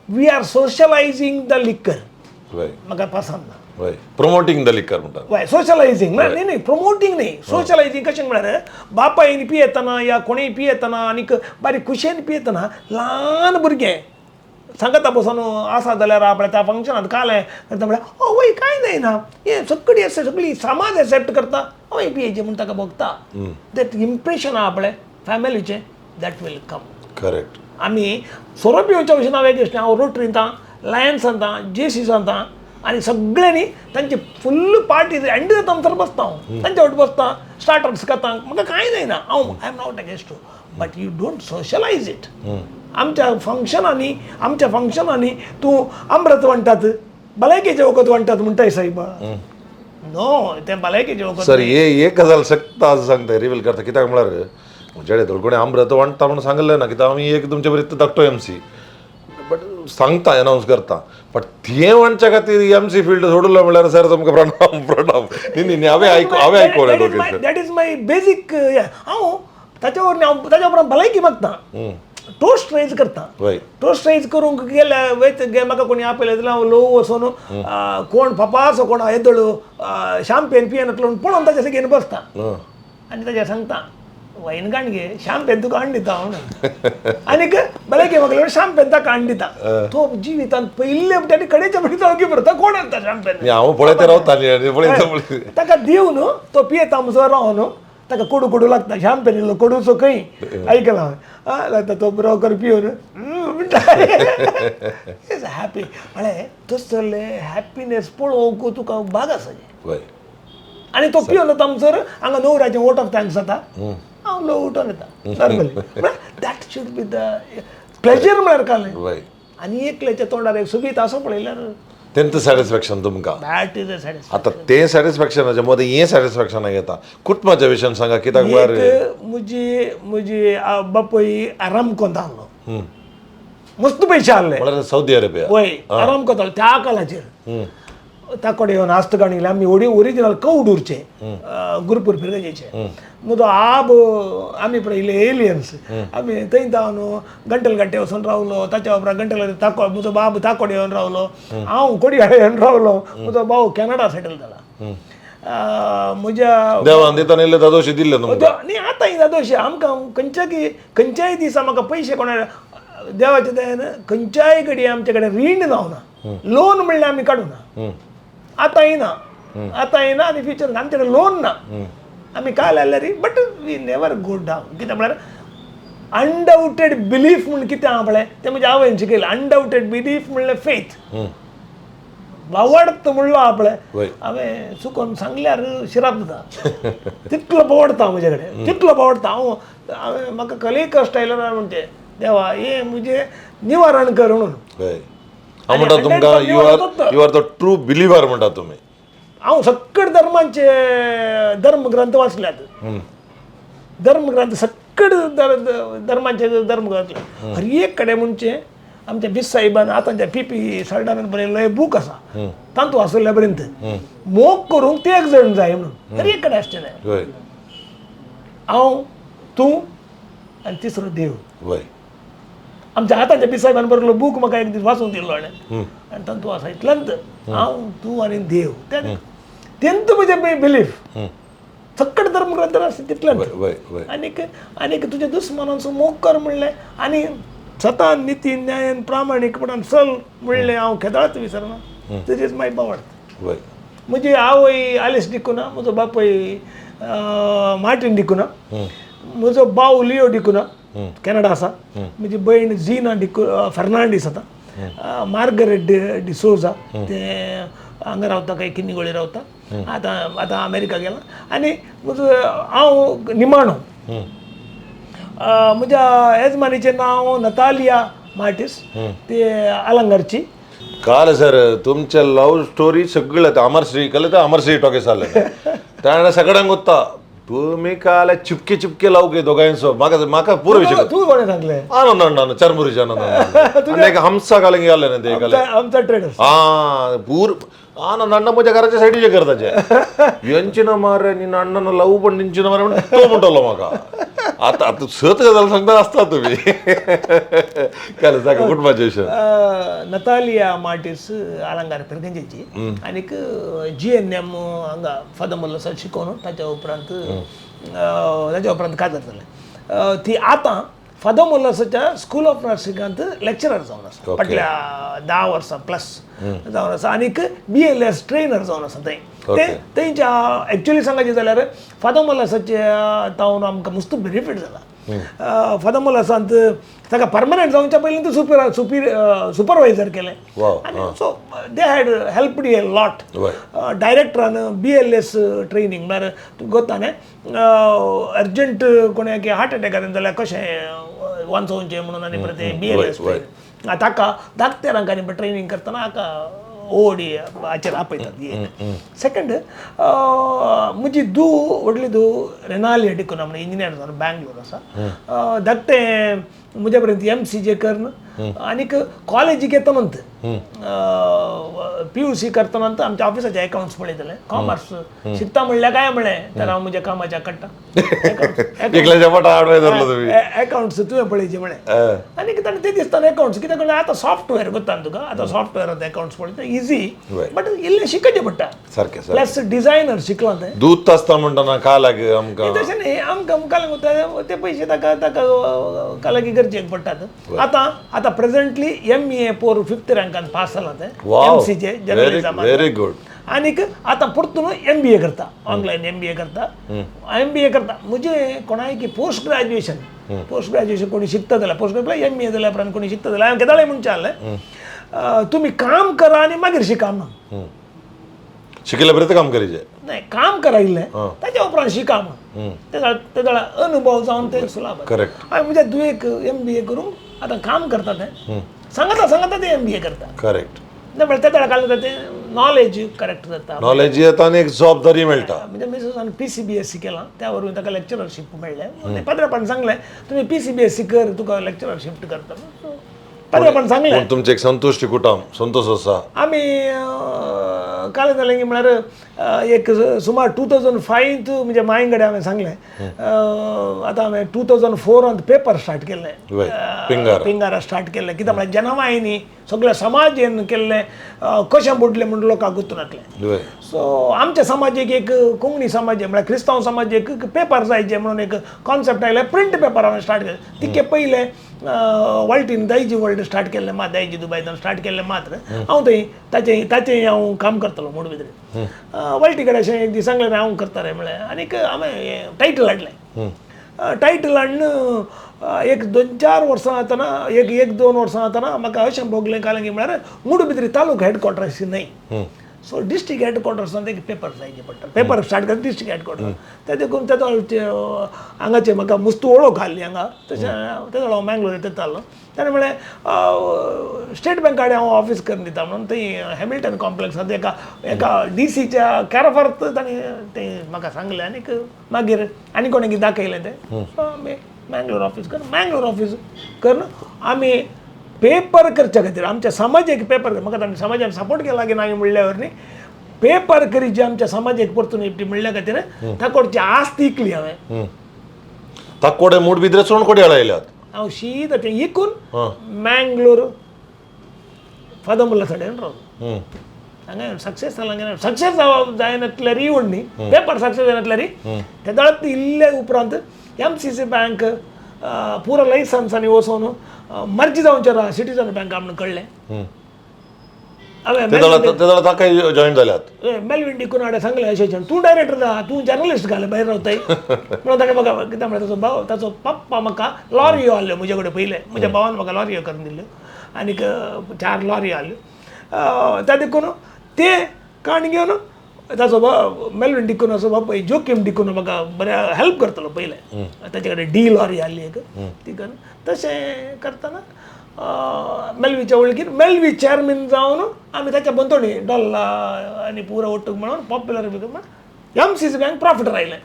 we are socialising the liquor म्हाका पसंत ना. प्रमोटींग the liquor म्हणटात. वय, सोशलायझींग म्हळ्यार न्ही न्ही प्रमोटींग न्ही, सोशलायझींग कशें म्हळ्यार बापायन पियेतना या कोणूय पियेतना आनीक बारीक खुशयेन पियेतना ल्हान भुरगें सांगता बसून आसा जाल्यार आपल्या त्या फंक्शनांत कालें करता म्हळ्यार ओ वय कांय जायना, हें सगळी आसा सगळी समाज एक्सेप्ट करता, हय पियेचें म्हूण ताका भोगता. That impression आहा आपलें फॅमिलीचें, that will come. Correct. आमी सोरो पिवच्या भशेन हांवें दिसलें, हांव रोटरींत लायन्स जेसी सांगता आनी सगळ्यांनी तांची फुल्ल पार्टी एंड जाता म्हणसर बसता हांव तांच्या वाट बसता, स्टार्टर्स खाता, म्हाका कांय जायना. हांव I am not against to, but you don't socialise it. आमच्या फंक्शनांनी, आमच्या फंक्शनांनी तूं आमरत वांट्टात, भलायकेचें वखद वांट्टात म्हणटाय सायबा, नो तें भलायकेचें वखद. सर हे एक गजाल सक्त आज सांगता रिवील करता, कित्याक म्हळ्यार म्हज्या कोणी आमरत वांट्टा म्हणून सांगलें ना, कित्याक आमी एक तुमचे बरी धाकटो एम सी बट सांगता अनावन्स करता, बट तें म्हणच्या खातीर एम सी फिल्ड सोडलो म्हणल्यार सर तुमकां प्रणाम प्रणाम. न्ही न्ही हांवें आयकू हांवें आयकूं. That is my basic. हांव ताच्या वरवीं हांव ताच्या उपरांत भलायकी मागता, टोस्ट रायज करता. टोस्ट रायज करूंक गेल्या वयत म्हाका कोणी आपयलें जाल्यार हांव ल्हव वचून कोण पापासो कोण येदोळ शांपेन पियेनातलो म्हूण पळोवन ताच्या घेवन बसता आनी ताच्या सांगता वायन काण घे, शांपेन तुका हाडून दिता म्हणून, आनीक भलायकी मागले शांपेन ताका हाडून दिता. तो जिवितांत पयले ताणी कडेच्या पयलीं सामकी भरता, कोण हाडटा शांपेन हांव पळयता रावता ताका दिवन तो पियेता म्हणसर रावन ताका कोडू कोडू लागता, श्याम पेरिल्लो कोडूचो खंय आयकला हांवें, लागता तो ब्रोकर पिवन म्हणटा is happy. म्हळें तसले हॅप्पिनेस पळोवंक तुका भाग आसा. आनी तो पिवन येता म्हणसर हांगा नवऱ्याचें वोट ऑफ thanks जाता, हांव ल्हव उठोन येता normally. That should be the pleasure म्हळ्यार कालें. आनी एकल्याच्या तोंडार एक सोबीत आसो पळयल्यार तेंच सॅटिस्फॅक्शन तुमकां. That is a satisfaction. आतां तें सॅटिस्फॅक्शनाच्या मदें हें सॅटिस्फॅक्शनाक येता. कुटुंबाच्या विशयान सांगा कित्याक म्हळ्यार म्हजी म्हजी बापूय आरामकोंत आहलो, मस्त पयशे आहले म्हळ्यार सौदी अरेबिया. वय आरामकोंत आहलो त्या काळाचेर. ताकोडे येवन आस्त काणिल्ले आमी ओरिजिनल कौडूरचे गुरुपूर फिरगजेचे. म्हजो आब आमी पळय इल्ले एलियन्स, आमी थंय जावन गंटल गाट्टे वचून रावलो. ताच्या उपरांत गंटल ताको म्हजो बाब ताकोडे येवन रावलो, हांव कोडयाळे येवन रावलो, म्हजो भाव कॅनडा सेटल जाला. म्हज्या देवान दिताना इल्ले दादोशी दिल्ले न्ही आतां ही दादोशी आमकां खंयच्या की खंयच्याय दिसा म्हाका पयशे कोणा देवाच्या दयान खंयच्याय घडये आमचे कडेन रीण जावना, लोन म्हणल्यार आमी काडूना. आतां येना, आतां येना आनी फ्युचर आमचे कडेन लोन ना. आमी काल आयल्यार but we never go down. कितें म्हळ्यार अनडाउटेड बिलीफ म्हूण कितें आहा पळय तें म्हज्या आवयन शिकयलें. अनडाउटेड बिलीफ म्हणल्यार फेथ. बावडत म्हणलो आहा पळय हांवें चुकोन सांगल्यार शिराप जाता तितलो बावडता म्हजे कडेन, तितलो बावडता हांव. हांवें म्हाका कलेय कश्ट आयलो म्हणचे देवा हें म्हजें निवारण कर म्हणून. हांव म्हणटा तुमकां you are the true believer म्हणटा तुमी. हांव सगळे धर्मांचे धर्मग्रंथ वाचल्यात, धर्मग्रंथ सगळे धर्मांचे धर्मग्रंथ हर एक कडेन म्हणचे आमच्या बीस साहेबान आतांच्या पी पी सरदारान बरयल्लो एक बूक आसा तातूंत वाचल्या पर्यंत मोग करूंक ते एक जण जाय म्हणून हर एक कडेन आसचें न्हय. हांव, तूं आनी तिसरो देव. आमच्या आतांच्या बीस साहेबान बरयल्लो बूक म्हाका एक दीस वाचूंक दिल्लो हाणें आनी तातूंत आसा इतल्यांत हांव, तूं आनी देव. तेंत म्हजें बिलीफ सगळे धर्मग्रंथ आसता तितल्यांत. आनीक आनीक तुज्या दुस्मानांचो मोग कर म्हणलें आनी सतान निती न्यायान प्रामाणीकपणान चल म्हणलें हांव केदाळच विसरना. This is my बावड. म्हजी आवय आलिस डिकुना, म्हजो बापूय मार्टीन डिकुना, म्हजो भाव लियो डिकुना कॅनडा आसा, म्हजी भयण झिना डिकु फर्नांडीस आतां, मार्गरेट डिसोजा ते हांगा रावता काय किन्नीगोळी रावता, आतां आतां अमेरिका गेला. आनी म्हजो हांव निमाणो. म्हज्या येजमानीचें नांव नतालिया मार्टीस, ते आलंगारची. काल सर तुमच्या लव्ह स्टोरी सगळे अमरश्री कले तर अमरश्री टॉकीज आले त्याने सगळ्यांक उत्ता तुम्ही काल चिपके चिपके लावू गे दोगांचो. म्हाका म्हाका पुरो विशय तूं कोणें सांगलें? आनंद अण्णा चरमुरीचे आनंद आनी एक हमसा काल आले ना ते काल आमचा ट्रेडर्स. हां पूर आनंद अण्णा म्हज्या घराच्या सायडीचे करताचे यांची ना मार आनी अण्णान लव पण तेंची ना मार म्हणून तो म्हणटलो म्हाका. आतां आतां सत गजाल सांगता आसता तुमी. काल सांगा कुटुंबाचे विशय. नतालिया मार्टीस आलंगार पिरगंजेची आनीक जी एन एम हांगा फादर मोल्लोसा शिकोवन ताच्या उपरांत काजार जालें. ती आतां फादर मोल्लोसाच्या स्कूल ऑफ नर्सिंगांत लेक्चरर जावन आसा फाटल्या 10 वर्सां प्लस जावन आसा आनीक बी एल एस ट्रेनर जावन आसा थंय. ते थंयच्या एक्चुअली सांगायचें जाल्यार फादर मोल्लोसाच्या तावन आमकां मस्त बेनिफीट जाला. फादर मोल्लोसांत ताका परमनंट जावच्या पयलीं सुपरवायजर केलें आनी so they had helped a lot. डायरेक्टरान B L S training म्हळ्यार तुका गोता न्ही अर्जंट कोणाक हार्ट अटॅक आयलो जाल्यार कशें वांचोवचें म्हणून आनी परत बी एल एस ताका धाकट्यांक आनी ट्रेनींग करतना हाका ओडी हाचेर आपयतात. सेकंड म्हजी धूव व्हडली धूव रेनालिया डिकुना म्हणून इंजिनियर जावन बँगलोर आसा. धाकटें म्हज्या पर्यंत एम सी जे करून आनीक कॉलेजीक येता म्हणत पी you see करतना आमच्या ऑफिसाचे अकाउंट्स पळयतले. कॉमर्स शिकता म्हणल्यार काय म्हणलें तर हांव म्हज्या कामाच्या काडटा अकाउंट्स तुवें पळयचें म्हणलें आनीक ताणें ते दिसतना अकाउंट्स कित्याक म्हणल्यार आतां सॉफ्टवेअर करता न्हू तुका आतां सॉफ्टवेअर अकाउंट्स पळयता इजी बट इल्लें शिकचें पडटा. प्लस डिझायनर शिकलां तें दूद आसता म्हणटना कालाक आमकां तशें न्ही आमकां कालाक ते पयशे ताका ताका कालाकी गरजेक पडटात. आतां आतां प्रेझेंटली एम ए पोर 5th रँकान पास जाला तें एम सीचे जर्नलिझम. Very good. आनीक आतां परतून एमबीए करता, ऑनलायन एमबीए करता, एमबीए करता. म्हणजे कोणाय पोस्ट ग्रॅज्युएशन, पोस्ट ग्रॅज्युएशन कोणी शिकता जाल्यार, पोस्ट ग्रॅज्युएशन एमबीए जाल्यार उपरांत कोणी शिकता जाल्यार हांवें केदाळय म्हणचें आहलें, तुमी काम करा आनी मागीर शिका म्हणून. शिकिल्ल्या बरें काम करीजे नाही, काम करा इल्लें, ताच्या उपरांत शिका म्हणून. ते जाल्यार अनुभव जावन ते सुलाभ. करेक्ट. हांवें म्हज्या दुयेक एमबीए करूंक आतां काम करता, तें सांगता सांगता तें एमबीए करता. करेक्ट. ना म्हळ्यार ते जाल्यार तें नॉलेज करेक्ट जाता, नॉलेज येता आनी एक जबाबदारी मेळटा. म्हणजे मिसेसान PCBSC केलां, त्या वरवीं ताका लेक्चररशीप मेळ्ळें. पाद्रपान सांगलें तुमी PCBSC कर, तुका लेक्चररशीप करता. पाद्रपान सांगलें. तुमचें एक संतुश्टी कुटुंब संतोश आसा. आमी काल जालें की म्हळ्यार एक सुमार 2005 म्हणजे मांय कडेन हांवें सांगलें, आतां हांवें 2004 पेपर स्टार्ट केल्लें, पिंगारा स्टार्ट केल्लें. कित्याक म्हळ्यार जनवाहिनी सगळ्या समाजेन केल्लें, कशें बुडलें म्हूण लोकांक गुत्तून नासलें. सो आमच्या समाजेक एक कोंकणी समाज म्हळ्यार क्रिस्तांव समाजेक पेपर जायचे म्हणून एक कॉन्सेप्ट आयलें. प्रिंट पेपर हांवें स्टार्ट केलें. तिके पयलें वॉल्टीन दायजी वर्ल्ड स्टार्ट केल्लें, मात दायजी दुबायतान स्टार्ट केल्लें मात्र हांव थंय ताचें ताचें हांव काम करतलो म्हूण भितर वॉल्टी कडेन अशें एक दीस सांगलें हांव करता रे म्हळें. आनीक हांवें टायटल हाडलें. टायटल हाडून एक 2-4 वर्सां जातना, एक 2 वर्सां जातना म्हाका अशें भोगलें काल की म्हळ्यार मुडबिद्री तालुका हेडक्वॉर्टर्स न्हय, सो डिस्ट्रिक्ट हेडक्वॉर्टर्सान एक पेपर जायचे पडटा. पेपर स्टार्ट कर डिस्ट्रिक्ट हेडक्वॉर्टर ते देखून तेदो हांगाचे म्हाका मुस्तू वळख आहली हांगा. तशें तेदो हांव मँगलोर येतालो. ताणें म्हळें स्टेट बँका कडेन हांव ऑफीस करून दिता म्हणून थंय हॅमिल्टन कॉम्प्लेक्सांत एका एका डीसीच्या कॅरफार ताणें तें म्हाका सांगलें. आनीक मागीर आनी कोणें दाखयलें तें. सो आमी मँगलोर ऑफीस करून, मँगलोर ऑफीस करून आमी पेपर करच्या खातीर आमच्या समाजेक पेपर, म्हाका तांणी समाजान सपोर्ट केला की ना म्हणल्यार न्ही, पेपर करी जे आमच्या समाजेक परतून एकटी म्हणल्या खातीर ताकोडची आस्त इकली हांवें. ताकोडे मुडबिद्रे सोडून कोडे आयल्यात हांव शीत तें इकून मँगलोर फादमुल्ला सडेन रावलो. हांगा सक्सेस जाला, सक्सेस जायनातल्यार व्हड न्ही, पेपर सक्सेस जायनातल्यार तेदळात इल्ले उपरांत MCC bank पुरो लायसन्स आनी वचोन मर्जी जावचें सिटीजन बँक म्हणून कळ्ळें. हांवें जॉईन जाल्यात मेलवीन डिकून हाणें सांगलें अशें, तूं डायरेक्टर जा, तूं जर्नलिस्ट घालें भायर रावताय म्हणून ताणें म्हाका कितें म्हळ्यार ताचो भाव, ताचो पप्पा म्हाका लॉरियो आहल्यो म्हजे कडेन पयलें, म्हज्या भावान म्हाका लॉरियो करून दिल्ल्यो आनीक 4 लॉरियो आहल्यो. त्या देखून ते काण घेवन ताचो भाव मेलवीन डिकून बापूय जोकीम डिकून म्हाका बरें हेल्प करतलो पयलें. ताचे कडेन डी लॉरी आहली एक, ती करून तशें करतना मेलवीच्या वळखीन मेलवी चॅरमॅन जावन आमी ताच्या भोंवतणी डॉल्ला आनी पुरो ಒಟ್ಟು म्हणून पॉप्युलर म्हणून MCC bank प्रॉफिटर आयलें.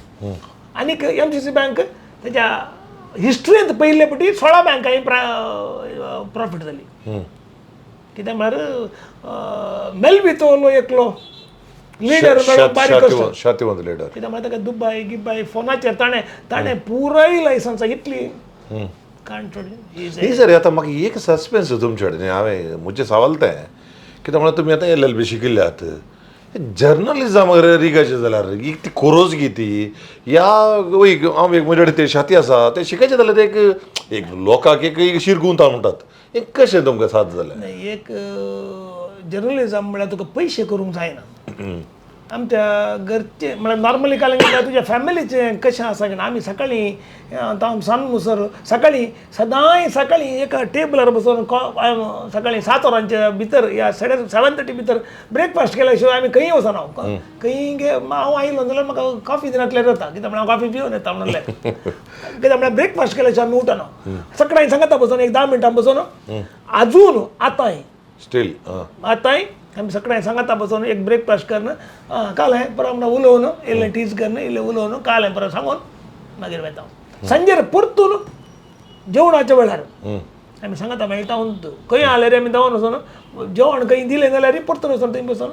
आनीक MCC bank ताच्या हिस्ट्रींत पयले पटी 16 बँकांनी प्रॉफीट जाली. कित्याक म्हळ्यार मेलवी तो एकलो लिडर बारीक शातिवंत लिडर, कित्याक म्हळ्यार ताका दुबाय गिबाय फोनाचेर ताणें ताणें पुराय लायसन्सां इतली काण सोडली. न्ही सर, आतां म्हाका एक सस्पेन्स तुमचे कडेन, हांवें म्हजें सवाल तें कित्याक म्हळ्यार तुमी आतां LLB शिकिल्ल्यात, जर्नलिजम रिगाचें जाल्यार एक ती कोरोज गी ती या एक हांव एक म्हजे कडेन ते शाती आसा तें शिकायचें जाल्यार एक एक लोकांक एक शिरगुंता म्हणटात, एक कशें तुमकां साथ जालें? एक जर्नलिजम म्हळ्यार तुका पयशे करूंक जायना. आमच्या घरचे म्हळ्यार नॉर्मली काल तुज्या फॅमिलीचें कशें आसा की आमी सकाळीं हांव सान सकाळीं सदांय सकाळीं एका टेबलार बसून सकाळीं 7 वरांच्या भितर या 7:30 भितर ब्रेकफास्ट केल्या शिवाय आमी खंय वचना. खंय गे हांव आयलो जाल्यार म्हाका कॉफी दिनातल्यार जाता, कित्याक म्हळ्यार हांव कॉफी पिवन येता म्हणलें. कित्याक म्हळ्यार ब्रेकफास्ट केल्या शिवाय आमी उठना. सकाळीं सांगता बसून एक 10 मिनटां बसून आजून आतांय स्टील आतांय आमी सकाळीं सांगाता बसून एक ब्रेकफास्ट करून काल हांवें परत म्हणून उलोवन इल्लें टीज करून इल्लें उलोवन काल हांवें परत सांगून मागीर वता. सांजेर परतून जेवणाच्या वेळार आमी सांगाता मेळटा खंय आसल्यार आमी धांवन वचून जेवण खंय दिलें जाल्यार परतून वचून थंय बसून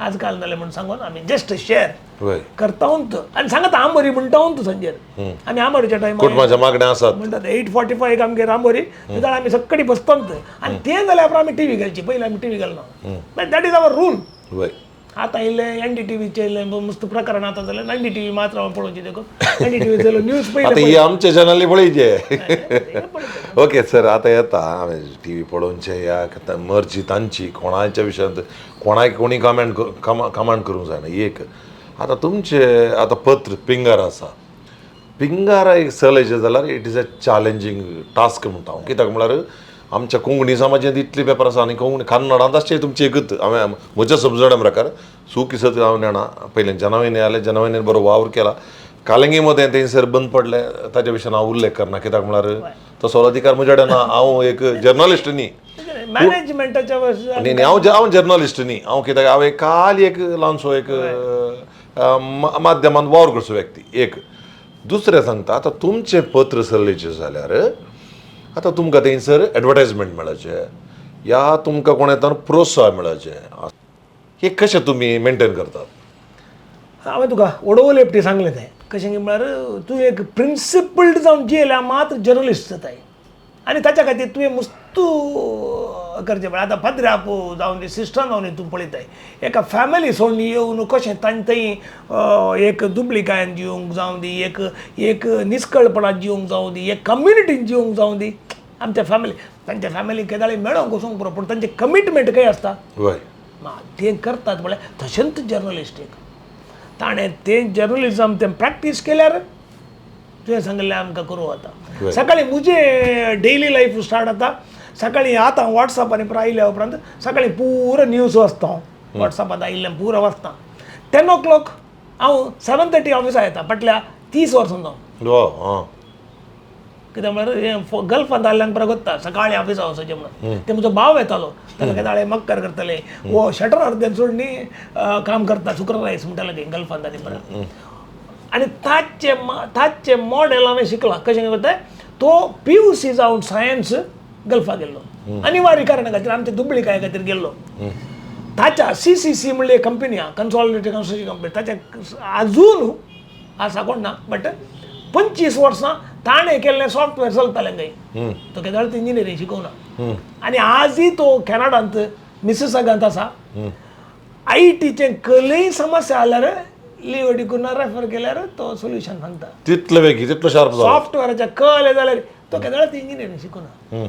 आज काल जालें म्हूण सांगून आमी जस्ट शेअर करता आनी सांगाता आंबोरी म्हणटा सांजेर. आमी आंबोरीच्या टायमार कुटुंबाच्या मागण्या आसात म्हणटात 8:45 आमगेर आंबोरी जाल्यार आमी सकाळी बसता आनी तें जाल्यार उपरांत आमी टीव्ही घालची. पयलीं आमी टीव्ही घालना, that is our rule. आतां इल्लें एनडीटीव्हीचें इल्लें मस्त प्रकरण आतां जालें. एनडीटीव्ही मात्र हांवें पळोवची देखून एनडीटीव्हीचें न्यूज आतां पयलें ही आमचे चॅनली पळयचे. ओके सर, आतां येता हांवें टी व्ही पळोवचें ह्या मर्जी तांची, कोणाच्या विशयांत कोणाक कोणी कमेंट कमांड करूंक जायना. एक आतां तुमचें आतां पत्र पिंगार आसा, पिंगारा एक चलयचें जाल्यार it is a challenging task म्हणटा हांव. कित्याक म्हळ्यार आमच्या कोंकणी समाजांत इतले पेपर आसा आनी कोंकणी कन्नडांत आसचे तुमचे एकूच. हांवें म्हज्या समजण्या प्रकार चूक किसत हांव नेणा, पयलें जनवाहिनी आयलें, जनवाहिनीन बरो वावर केला. कालंगी मदें थंयसर बंद पडलें, ताच्या विशयान हांव उल्लेख करना, कित्याक म्हळ्यार तसो अधिकार म्हजे कडेन ना, हांव एक जर्नलिस्ट न्ही. मॅनेजमेंटाच्या न्ही न्ही, हांव हांव जर्नलिस्ट न्ही. हांव कित्याक हांव एक खाली एक ल्हानसो एक माध्यमांत वावर करचो व्यक्ती. एक दुसरें सांगता, आतां तुमचें पत्र चलयचें जाल्यार आतां तुमकां थंयसर एडवर्टायजमेंट मेळाचें या तुमकां कोणा येता प्रोत्साहन मेळाचें, हें कशें तुमी मेनटेन करतात? हांवें तुका ओडोवले एकटी सांगलें तें कशें म्हळ्यार तूं एक प्रिंसिपल्ड जावन जियेल्यार मात्र जर्नलिस्ट जाताय आनी ताच्या खातीर तुवें मुस्तू करचें पडटा. आतां पाद्र्याप जावन दी, सिस्टर जावन दी, तूं पळयताय एका फॅमिली सोडून येवन कशें तांचे थंय एक दुबळिकायेन जिवंक जावं दी, एक एक निस्कळपणान जिवंक जावं दी, एक कम्युनिटीन जिवंक जावं दी. आमच्या फॅमिली तांच्या फॅमिली केदाळी मेळोंक वचूंक पुरो, पूण तांचें कमिटमेंट खंय आसता तें करतात. म्हळ्यार तशेंच जर्नलिस्ट एक ताणें तें जर्नलिजम तें प्रॅक्टीस केल्यार तुवें सांगिल्लें आमकां करूं वता. सकाळीं म्हजें डेली लायफ स्टार्ट जाता सकाळीं. आतां वॉट्सॅपान आयल्या उपरांत सकाळीं पुरो न्यूज वाचता हांव, वॉट्सॅपांत आयिल्लें पुरो वाचता. 10 o'clock हांव 7:30 ऑफिसा येता फाटल्या 30 वर्सां जावन. कित्याक म्हळ्यार हें गल्फांत आयल्ल्यांक बरें कोत्ता सकाळीं ऑफिसा वचचें म्हणून. ते म्हजो भाव येतालो, ताका केदाळे मक्कर करतले, वो शटर अर्दें सोडून काम करता, शुक्रार आयस म्हणटाले ते गल्फांत. आनी बरें आनी ताचे ताचे मॉडेल हांवें शिकलां कशें करता. तो PUC जावन सायन्स गल्फाक गेल्लो अनिवार्य कारणा खातीर, आमच्या दुबळीकाये खातीर गेल्लो. ताच्या CCC म्हणली एक कंपनी आहा, कन्सॉलिडेटेड कन्स्ट्रक्शन कंपनी, ताच्या आजून आसा कोण ना, बट 25 वर्सां ताणें केल्लें सॉफ्टवेअर चलतालें थंय. तो केदाळच इंजिनियरींग शिकोवना आनी आजूय तो कॅनडांत मिसिसागांत आसा. आयटीचें कसलीय समस्या आल्यार लिओ डिकुन्हा रेफर केल्यार तो सोल्युशन सांगता. तितलो वेगळी तितलो शार्प जालो सॉफ्टवेअराच्या कळ्ळें जाल्यार तो केदाळच इंजिनियरींग शिकोवना.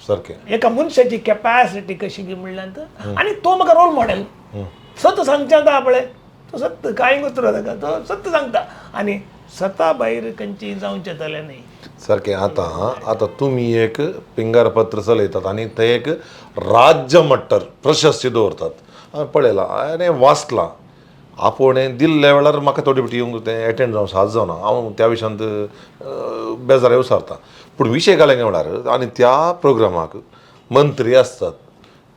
सारकें एका मनशाची कॅपॅसिटी कशी म्हणल्यार. आनी तो म्हाका रोल मॉडेल सत सांगचें आतां पळय, तो सत्य कांय उतरो ताका, तो सत्य सांगता आनी सता भायर खंयची जावचें जालें न्ही. सारकें. आतां आतां तुमी एक पिंगार पत्र चलयतात आनी ते एक राज्य मट्टार प्रशस्ती दवरतात. हांवें पळयलां आनी वाचलां, आपोवणें दिल्ल्या वेळार म्हाका थोडी फावटी येवंक तें एटेंड जावंक साथ जावना, हांव त्या विशयांत बेजाराय विसरता. पूण विशय घालें म्हळ्यार आनी त्या प्रोग्रामाक मंत्री आसतात,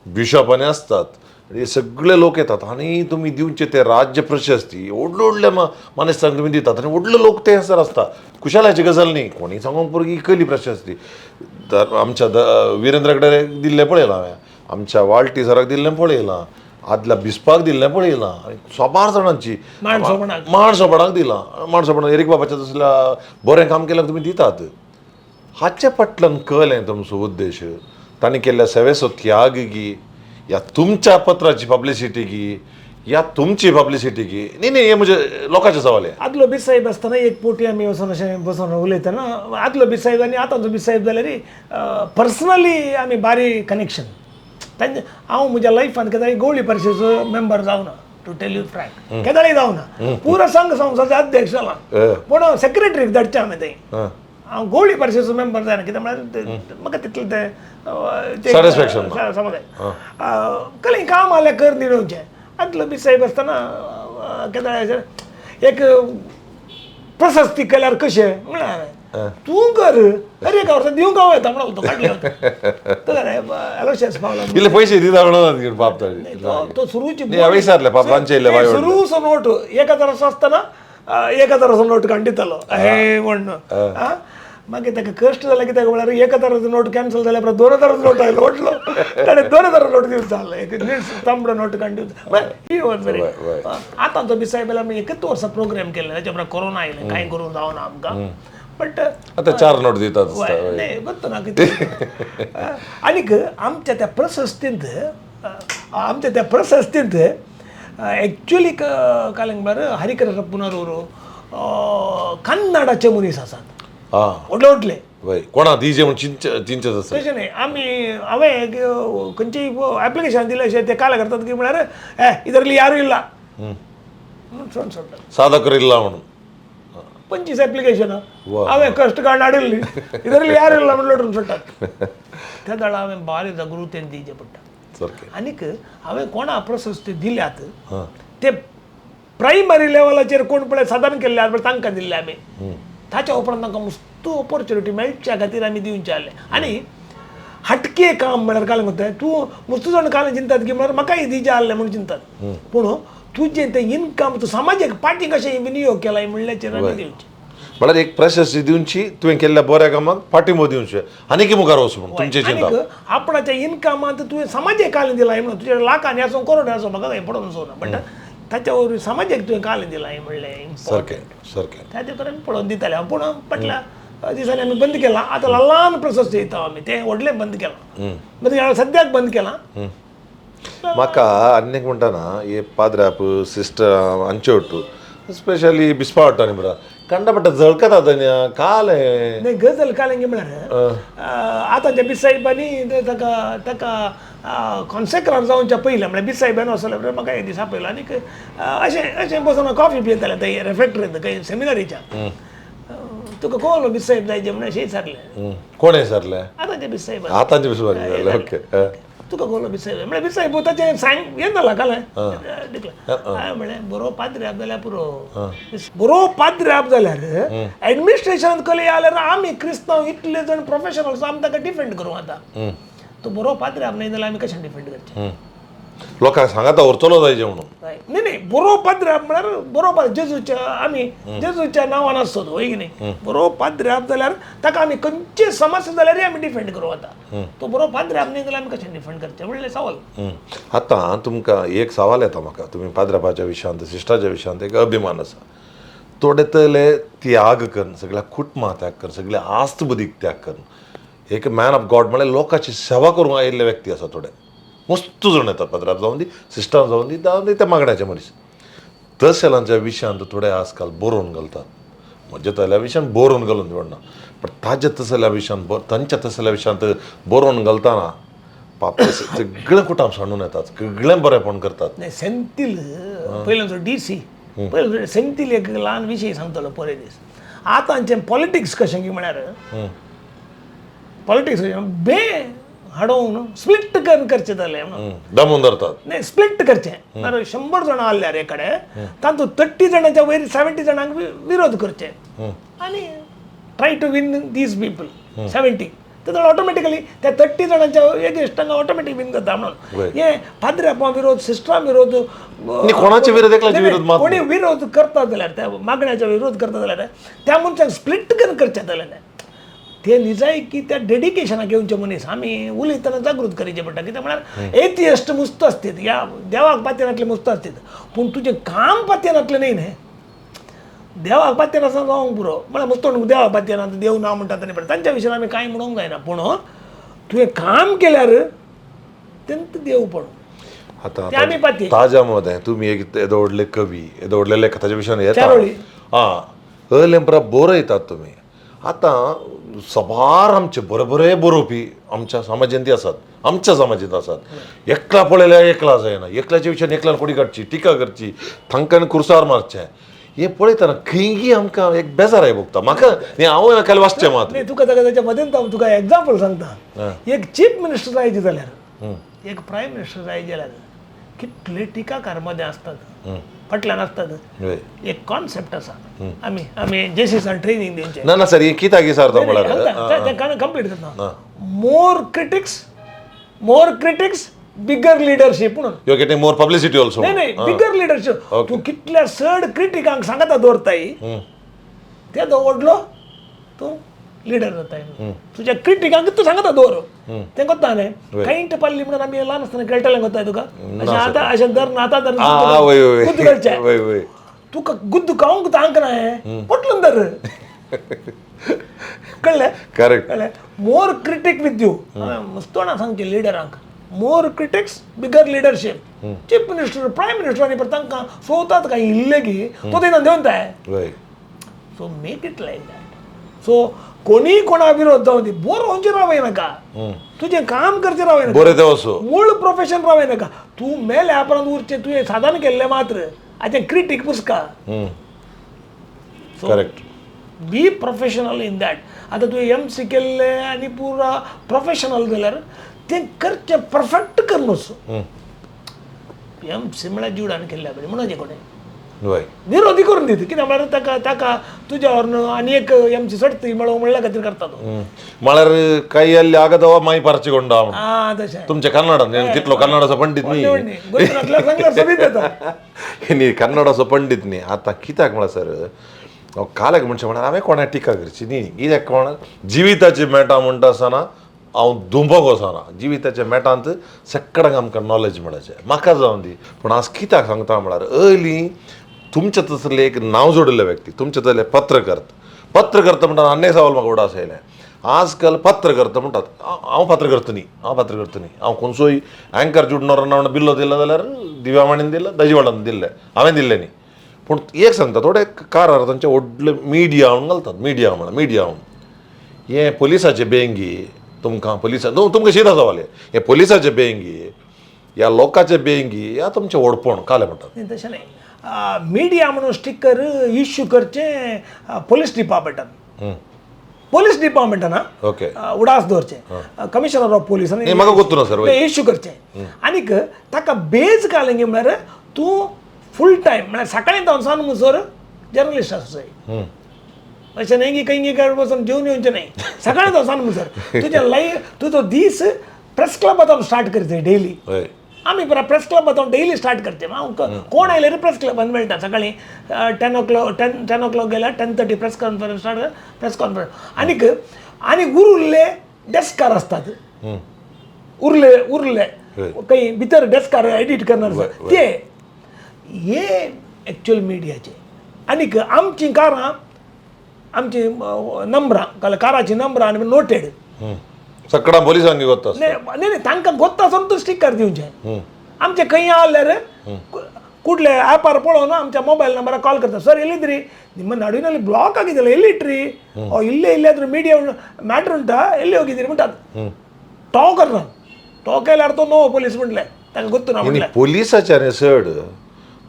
बिशॉपांनी आसतात, हे सगळे लोक येतात आनी तुमी दिवचे ते राज्य प्रशस्ती व्हडले व्हडले मानेस्तांक तुमी दितात आनी व्हडले लोक ते हंसर आसता. खुशालाची गजाल न्ही, कोणी सांगूंक पुरो की केली प्रशस्ती. आमच्या विरेंद्र कडेन दिल्लें पळयलां हांवें, आमच्या वाल्टी सराक दिल्लें पळयलां, आदल्या बिस्पाक दिल्लें पळयलां, आनी सोबार जाणांची माड सोपणाक दिलां. माड सोपणाक एरीक बाबाच्या तसल्या बरें काम केल्यार तुमी दितात. हाचे फाटल्यान कळ्ळें तुमचो उद्देश, तांणी केल्ल्या सेवेचो त्याग गी, या तुमच्या पत्राची पब्लिसिटी गी, या तुमची पब्लिसिटी गी. न्ही न्ही, हे म्हणजे लोकांचे सवाल हे. आदलो बिसाहेब आसतना एक पोटी आमी वचोन अशें बसोन उलयतना आदलो बिसाहेब आनी आतांचो बिसाहेब जाल्यार पर्सनली आमी बारी कनेक्शन. तांचे हांव म्हज्या लायफान केदाळी गोवळी परिशदेचो मेंबर जावना, टू टेल you frank, केदाळी जावना. पुरो संघ संस्थाचो अध्यक्ष जाला, पूण सेक्रेटरीक धाडचें आमी थंय. हांव गोवळी परिशदेचो मेंबर जायना, कित्याक म्हळ्यार म्हाका तितलें तें समजाय कसलें काम आल्यार कर दिवचें. आदलो बिसाहेब आसतना केदाळे एक प्रशस्ती केल्यार कशें म्हळ्यार हांवें तूं कर, अरे एका वर्सा दिवंक हांव येता म्हणलो तो काडलो तो एलोशियस पावला. इल्ले पयशे दिता म्हणून बाप तो सुरूची सुरूचो नोट 1000 आसतना 1000 नोट काडटालो हे म्हण. मागीर ताका कश्ट जालें, कित्याक म्हळ्यार 1000 नोट कॅन्सल जाल्या उपरांत 2000 नोट आयलो म्हटलो ताणें 2000 नोट दिवचो जालो, एक तांबडो नोट काडून दिवचो. He was very. आतां तो बिसाहेब आमी एकच वर्सा प्रोग्राम केले, ताच्या उपरांत कोरोना आयलें, कांय करूंक जावना आमकां. बट आतां 4 नोट दितात. न्ही गोत्तो ना कितें. आनीक आमच्या त्या प्रशस्तींत आमच्या त्या प्रशस्तींत एक्चुअली काल म्हळ्यार हरिकृष्ण पुनरूर कन्नडाचे मनीस आसात व्हडले व्हडले. वय कोणा दिजे म्हूण चिंचत आसा. तशें न्ही, आमी हांवें खंयचीय एप्लिकेशन दिलें अशें ते काल करतात की म्हळ्यार ए ಇದರಲ್ಲಿ ಯಾರು ಇಲ್ಲ म्हणून सोडटात. साधकर इल्ला म्हणून 25 एप्लिकेशन हांवें कश्ट काडून हाडिल्ली, ಇದರಲ್ಲಿ ಯಾರು ಇಲ್ಲ म्हणून सोडटात. त्या वेळार हांवें बारी जागृतेन दिवचें पडटा. सारकें. आनीक हांवें कोणा प्रशस्ती दिल्यात ते प्रायमरी लेवलाचेर कोण पळय सादारण केल्ले आसा पळय तांकां दिल्ले आमी. ताच्या उपरांत तांकां मस्तू ऑपॉर्च्युनिटी मेळच्या खातीर आमी दिवचे आहले. आनी हटके काम म्हळ्यार काल म्हणटा तूं मस्तू जाण काल चिंतात की म्हळ्यार म्हाकाय दिवचें आहलें म्हूण चिंतात, पूण तुजें तें इनकम तूं समाजाक पाटी कशें विनियोग केला म्हणल्याचेर आमी दिवचें. म्हळ्यार एक प्रशस्ती दिवची तुवें केल्ल्या बऱ्या कामाक पाठिंबो दिवचे आनीक मुखार वचूं म्हूण तुमचें चिंतप. आनीक आपणाच्या इनकमांत तुवें समाजाक काल दिला म्हणून तुज्या लाखांनी आसूं करोड आसूं म्हाका कांय पडोवन वचूं ना, बट ताच्या वरवीं समाजाक तुवें काल दिला म्हणलें. सारकें सारकें. ताचे कडेन पळोवन दिताले हांव, पूण फाटल्या दिसांनी आमी बंद केलां. आतां ल्हान प्रशस्ती दिता आमी, तें व्हडलें बंद केलां, बंद केलां सद्याक बंद केलां. म्हाका आनी एक म्हणटा हे पाद्राप सिस्टर हांचे ಒಟ್ಟು स्पेशली बिस्पा वाट्टानी बरा कंडपट्ट जळकता धन्या काल. न्ही गजल काल म्हळ्यार आतांच्या बिसाहेबांनी ताका ताका कॉन्सेक्रार जावच्या पयलें म्हळ्यार बिसाहेबान वचले म्हाका एक दीस आपयलो आनीक अशें अशें बसून कॉफी पियेताले थंय रेफेक्टरींत खंय सेमिनारीच्या. तुका कोण बिसाहेब जायचे म्हणून अशें विचारलें. कोण विचारलें? आतांच्या बिसाहेबान. आतांच्या बिसाहेबान. ओके. तुका कोण बिसाहेब म्हळ्यार बिसाहेब ताचें सांग हें जाला काल हांवें म्हळें बरो पाद्र्याब जाल्यार पुरो, बरो पाद्र्याब जाल्यार एडमिनिस्ट्रेशन कले जाल्यार आमी क्रिस्तांव इतले जाण प्रोफेशनल्स आमी ताका डिफेंड करूं आतां. तो बरो पाद्र्याब न्ही जाल्यार आमी कशें डिफेंड करचें? लोकांक सांगाता व्हरतलो जायचे म्हणून. न्ही न्ही बरो पाद्र्याब म्हळ्यार बरो पाद्र जेजूच्या आमी जेजूच्या नांवान आसतो तो, हय की न्ही? बरो पाद्र्याब जाल्यार ताका आमी खंयचे समस्या जाल्यारय आमी डिफेंड करूं आतां. तो बरो पाद्र्याब न्ही जाल्यार आमी कशें डिफेंड करचें म्हणलें सवाल. आतां तुमकां एक सवाल येता म्हाका, तुमी पाद्र्याबाच्या विशयांत सिस्टराच्या विशयांत एक अभिमान आसा. थोडे तले त्याग करून सगळ्या कुटुंबा त्याग करून सगळ्या आस्त बुदीक त्याग करून एक मॅन ऑफ गॉड म्हळ्यार लोकांची सेवा करूंक आयिल्ले व्यक्ती आसा. थोडे मस्तू जाण येतात पाद्राब जावन दी सिस्टर जावन दी जावन दी त्या मागण्याचे मनीस तसलांच्या विशयांत थोडे आजकाल बरोवन घालतात. म्हज्या तसल्या विशयान बरोवन घालून दवरना, पण ताज्या तसल्या विशयान तांच्या तसल्या विशयांत बरोवन घालतना पाप सगळें कुटाम सांडून येतात, सगळें बरेंपण करतात. न्ही सेंथील पयलीं डी सी पयलीं सेंथील एक ल्हान विशय सांगतलो पळय दीस. आतांचें पॉलिटिक्स कशें की म्हळ्यार पॉलिटिक्स बे हाडोवन स्प्लिट करून करचें जालें म्हणून दमून धरतात. न्ही स्प्लिट करचें म्हळ्यार 100 जाणां आहल्यार एक कडेन तातूंत 30 जाणांच्या वयर 70 जाणांक विरोध करचे आनी try to win these people 70 ते ऑटोमॅटिकली त्या 30 जाणांच्या एगेन्स्टांक ऑटोमॅटीक विन जाता म्हणून. हे पाद्र्यापां विरोध सिस्टरां विरोध कोणाचे विरोध एकल्याचे विरोध कोणी विरोध करता जाल्यार त्या मागण्याचो विरोध करता जाल्यार त्या मनशाक स्प्लिट करून करचें जालें. ते निजायकी त्या डेडिकेशनाक घेवचे मनीस आमी उलयतना जागृत करचें पडटा. कित्याक म्हळ्यार एथियस्ट मुस्त आसतात ह्या देवाक पातयेनातले मुस्त आसतात, पूण तुजें काम पातयेनातलें न्ही न्ही. देवाक पातयेन आसतना जावंक पुरो म्हळ्यार मुस्त देवाक पातयेना देव ना म्हणटा आनी तांच्या विशयान आमी कांय म्हणूंक जायना, पूण तुवें काम केल्यार तेंत देव पडूं. आतां ताज्या मदें तुमी एक येदो व्हडले कवी येदो व्हडले लेखक ताच्या विशयान येता आं अलेंपरा बरयतात तुमी. आतां सबार आमचे बरे बरे बरोवपी आमच्या समाजांत आसात, आमच्या समाजांत आसात. एकला पळयल्यार एकला जायना, एकल्याच्या विशयान एकल्यान कोडी काडची टिका करची तांकां कुर्सार मारचें हें पळयतना खंयगी आमकां एक बेजाराय भोगता. म्हाका न्ही हांव खाली वाचचें मात न्ही तुका ताका ताच्या मदेन हांव तुका एग्जाम्पल सांगता. एक चीफ मिनिस्टर जायचे जाल्यार एक प्रायम मिनिस्टर जायचे जाल्यार कितले टिकाकार मदें आसतात फाटल्यान आसतात. एक कॉन्सेप्ट आसा आमी आमी जेसीसान ट्रेनींग दिवचें. ना ना सर हे कित्याक विचारता म्हळ्यार कंप्लीट करता. More critics, more critics bigger leadership म्हणून. You are getting more publicity also. न्ही न्ही बिगर लिडरशीप. तूं कितल्या चड क्रिटिकांक सांगता दवरताय ते व्हडलो तूं लिडर जाताय. तुज्या क्रिटिकांक तूं सांगता दवर तें कोत्ता न्ही कांयट पाल्ली म्हणून आमी ल्हान आसतना खेळटाले कोत्ताय तुका अशें आतां अशें धर आतां धर गुद्द करचें तुका गुद्द खावंक तांक ना हें पोटलून धर कळ्ळें? करेक्ट. कळ्ळें? मोर क्रिटीक विथ you. मस्तोणा सांगचें लिडरांक More critics bigger leadership. Chief minister, prime minister आनी परत तांकां सोवतात काय इल्ले की तो तेन्ना देंवताय. So make it like that. So कोणी कोणा विरोध जावं दी, बरोवचें रावय नाका, तुजें काम करचें रावय नाका, बरें देव मूळ प्रोफेशन रावय नाका. तूं मेल्या उपरांत उरचें तुवें साधन केल्लें मात्र हाचें critic पुसका. Correct. Be professional in that. आतां तुवें एम सी केल्लें आनी पुरा प्रोफेशनल जाल्यार तें करचें परफेक्ट कर न्हू. एम सी म्हळ्यार जिवडान केल्ल्या बरें म्हणून कोणें विरोधी करून दिता. कित्याक म्हळ्यार ताका ताका तुज्या न्हू आनी एक एम सी सडती मेळो म्हणल्या खातीर करता तो. म्हळ्यार ಕೈಯಲ್ಲಿ ಆಗದವ ಮೈ ಪರಚಿಕೊಂಡ. आं तशें. तुमच्या कन्नडान तितलो कन्नडाचो पंडित न्ही. गोंयकारांतल्या सांगल्यार सोबीत येता. न्ही, कन्नडाचो पंडित न्ही. आतां कित्याक म्हळ्यार सर, हांव काल्याक म्हणचें म्हळ्यार हांवें कोणा टिका करची न्ही. कित्याक कोण जिविताची मेटां म्हणटा आसतना हांव दुंबक वचना. जिविताच्या मेटांत सगळ्यांक आमकां नॉलेज मेळचें म्हाका जावन दी. पूण आज कित्याक सांगता म्हळ्यार अर्ली तुमच्या तसले एक नांव जोडिल्ले व्यक्ती, तुमचे तसले पत्रकर्त पत्रकर्ता म्हणटात. आनी सवाल म्हाका उडास येयलें, आजकाल पत्रकर्ता म्हणटात हांव पत्रकर्त न्ही, हांव पत्रकर्त न्ही, हांव खंयचोय अँकर जुडनोर बिल्लो दिला जाल्यार दिव्यावाणीन दिला, दजिवाडान दिल्लें, हांवें दिल्लें न्ही. पूण एक सांगता, थोडे कारार तांचे व्हडले मिडिया म्हणून घालतात, मिडिया म्हणून, मिडिया म्हणून. हे पोलिसाचे बेंगी तुमकां पोलिसा तुमकां शीत सवाल, हे पोलिसाचे बेंगी ह्या लोकांचे बेंगी ह्या तुमचें व्हडपण कालें म्हणटात. न्ही, तशें न्ही. मिडिया म्हणून स्टिकर इश्यू करचें पोलीस डिपार्टमेंटान, पोलीस डिपार्टमेंटान उडास दवरचें, कमिशनर ऑफ पोलीस. न्ही, म्हाका गोत्तू ना सर. इश्यू करचें. आनीक ताका बेज घालें म्हळ्यार तूं फूल टायम म्हळ्यार सकाळीं जावन सांज म्हणसर जर्नलिस्ट आसूं जाय. अशें न्ही की खंय खंय वचून जेवन येवचें न्ही. सकाळीं जावन सांज म्हणसर तुजें लायफ, तुजो दीस प्रेस क्लबांत स्टार्ट करचें डेली. आमी प्रेस क्लबांत डेली स्टार्ट करचे. हांव कोण आयल्यार प्रेस क्लबान मेळटा. सकाळीं 10 o'clock, 10 o'clock गेल्यार 10:30 press conference start, press conference. आनीक आनी उरिल्ले डेस्कार आसतात, उरले उरले काही भितर डेस्कार एडिट करणार ते हे एक्चुअल मिडियाचे. आनीक आमचीं कारां, आमची नंबरां, काराचीं नंबरां आनी नोटेड. सगळ्या पोलिसांक गोत्ता. न्ही न्ही, तांकां गोत्ता आसून तूं स्टिकर दिवचें. आमचे खंय आहल्यार कुडले ॲपार पळोवन आमच्या मोबायल ನಂಬರ್ ಕಾಲ್ करता, ಸರ್ ಎಲ್ಲಿದ್ರಿ, ನಿಮ್ಮ ನಡುವಿನಲ್ಲಿ ಬ್ಲಾಕ್ ಆಗಿದೆಯಲ್ಲ, ಎಲ್ಲಿಟ್ರಿ, ಓ ಇಲ್ಲೇ ಇಲ್ಲಾದ್ರೂ ಮೀಡಿಯಾ ಮ್ಯಾಟ್ರ್ ಉಂಟಾ, ಎಲ್ಲಿ ಹೋಗಿದ್ದೀರಿ म्हणटात. टॉ करना, टॉ केल्यार तो नो पोलीस म्हणले ताका गोत्तू ना म्हणलें. पोलिसाचे आनी चड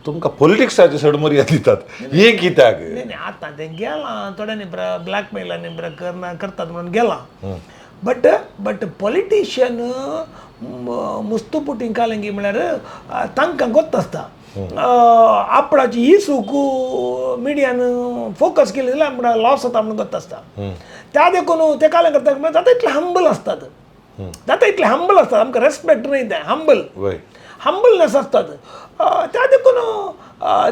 तुमकां पॉलिटिक्साचे चड मर्याद दितात हें कित्याक? न्ही न्ही, आतां तें गेलां. थोड्यांनी ब्लॅकमेल आनी करना करतात म्हणून गेलां. बट बट पॉलिटिशियन मुस्तू पुटींग कालेंगी म्हळ्यार तांकां गोत्त आसता, आपणाची ही चूक मिडियान फोकस केली जाल्यार आमकां लॉस जाता म्हणून गोत्त आसता. त्या देखून ते कालें करता म्हळ्यार जाता इतले हंबल आसतात, जाता इतले हंबल आसतात. आमकां रेस्पेक्ट न्ही, तें हंबल हंबलनेस आसतात. त्या देखून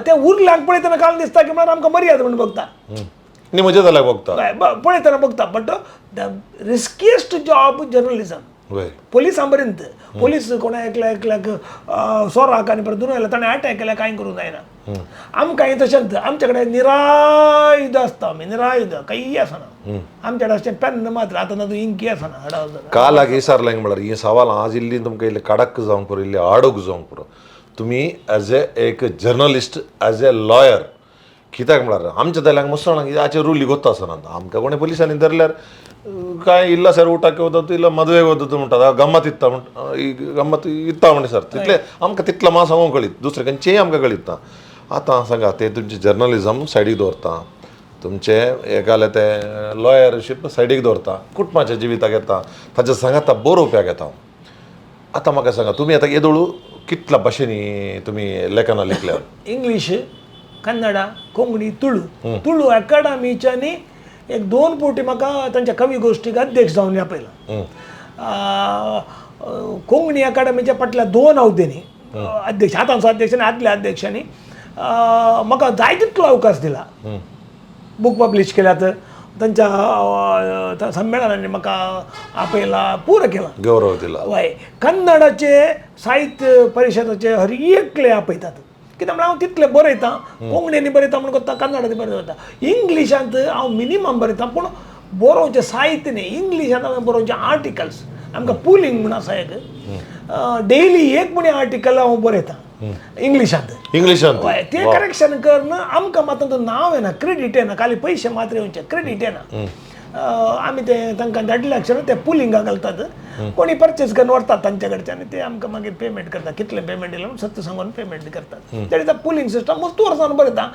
ते उरल्यांक पळयतना काल दिसता की म्हळ्यार आमकां मर्याद म्हणून बघता. न्ही, मजा जाल्यार बघता. पळयतना बघता. But the riskiest job journalism. पोलिसां पर्यंत पोलीस कोणा एकल्या एकल्याक सोराक आनी परत दुसऱ्या ताणें अटॅक केल्यार कांय करूंक जायना. आमकां हें तशेंच, आमचे कडेन निरायुध आसता. आमी निरायुध, कांय आसना आमचे कडेन, अशें पेन मात्र. आतां तातूंत इंकी आसना हाडा. कालाक विचारलें म्हळ्यार ही सवाल आज इल्ली तुमकां इल्ली कडक जावंक पुरो, इल्ली आडूक जावंक पुरो. तुमी एज ए एक जर्नलिस्ट, एज ए लॉयर, कित्याक म्हळ्यार आमच्या जाल्यार मुसळांक हाचे रुली गोत्त आसना. आमकां कोणें पोलिसांनी धरल्यार काय ಇಲ್ಲ ಸರ್, ಊಟಕ್ಕೆ ಹೋದದ್ದು ಇಲ್ಲ ಮದುವೆಗೆ ಹೋದದ್ದು म्हणटात, गम्मत इत्ता म्हण, ही गम्मत इत्ता म्हण सर. तितले आमकां तितलो मात सांगूंक कळीत, दुसरें खंयचेंय आमकां कळीत ना. आतां सांगा, ते तुमचें जर्नलिजम सायडीक दवरता, तुमचें एकालें तें लॉयरशीप सायडीक दवरता, कुटुंबाच्या जिविताक येता, ताच्या सांगाता बरोवप्याक येता. आतां म्हाका सांगा, तुमी आतां येदोळू कितल्या भाशेंनी तुमी लेखनां लिखल्या? इंग्लीश, कन्नड, कोंकणी, तुळू. तुळू अकाडमीच्यानी एक दोन फावटी म्हाका तांच्या कवी गोश्टीक अध्यक्ष जावन आपयला. कोंकणी अकाडमीच्या फाटल्या दोन अवधींनी अध्यक्ष, आतांचो अध्यक्ष आनी आदल्या अध्यक्षांनी म्हाका जाय तितलो अवकाश दिला. बूक पब्लिश केल्यात, तांच्या संमेलनांनी म्हाका आपयला, पुरो केला. गौरव दिला. हय, कन्नडाचे साहित्य परिशदाचे हर एकले आपयतात. कित्याक म्हळ्यार हांव तितलें बरयतां, कोंकणींनी बरयता म्हणून करता, कन्नडांनी बरयता. इंग्लिशांत हांव मिनिमम बरयतां, पूण बरोवचें साहित्य न्ही. इंग्लिशांत हांवें बरोवचें आर्टिकल्स. आमकां पुलींग म्हूण आसा एक, डेली एक म्हणी आर्टिकल हांव बरयतां इंग्लिशांत. इंग्लिशांत ते करेक्शन करून आमकां मात नांव येना, क्रेडीट येना, खाली पयशे मात्र येवचे, क्रेडीट येना. आमी ते तांकां धाडले अक्षर ते पुलिंगाक घालतात, कोणी परचेज करून व्हरतात तांच्या कडच्यान आनी ते आमकां मागीर पेमेंट करतात. कितलें पेमेंट दिलें म्हणून सत्य सांगून पेमेंट करतात. That is a pooling system. मुस्तू वर्सान बरयता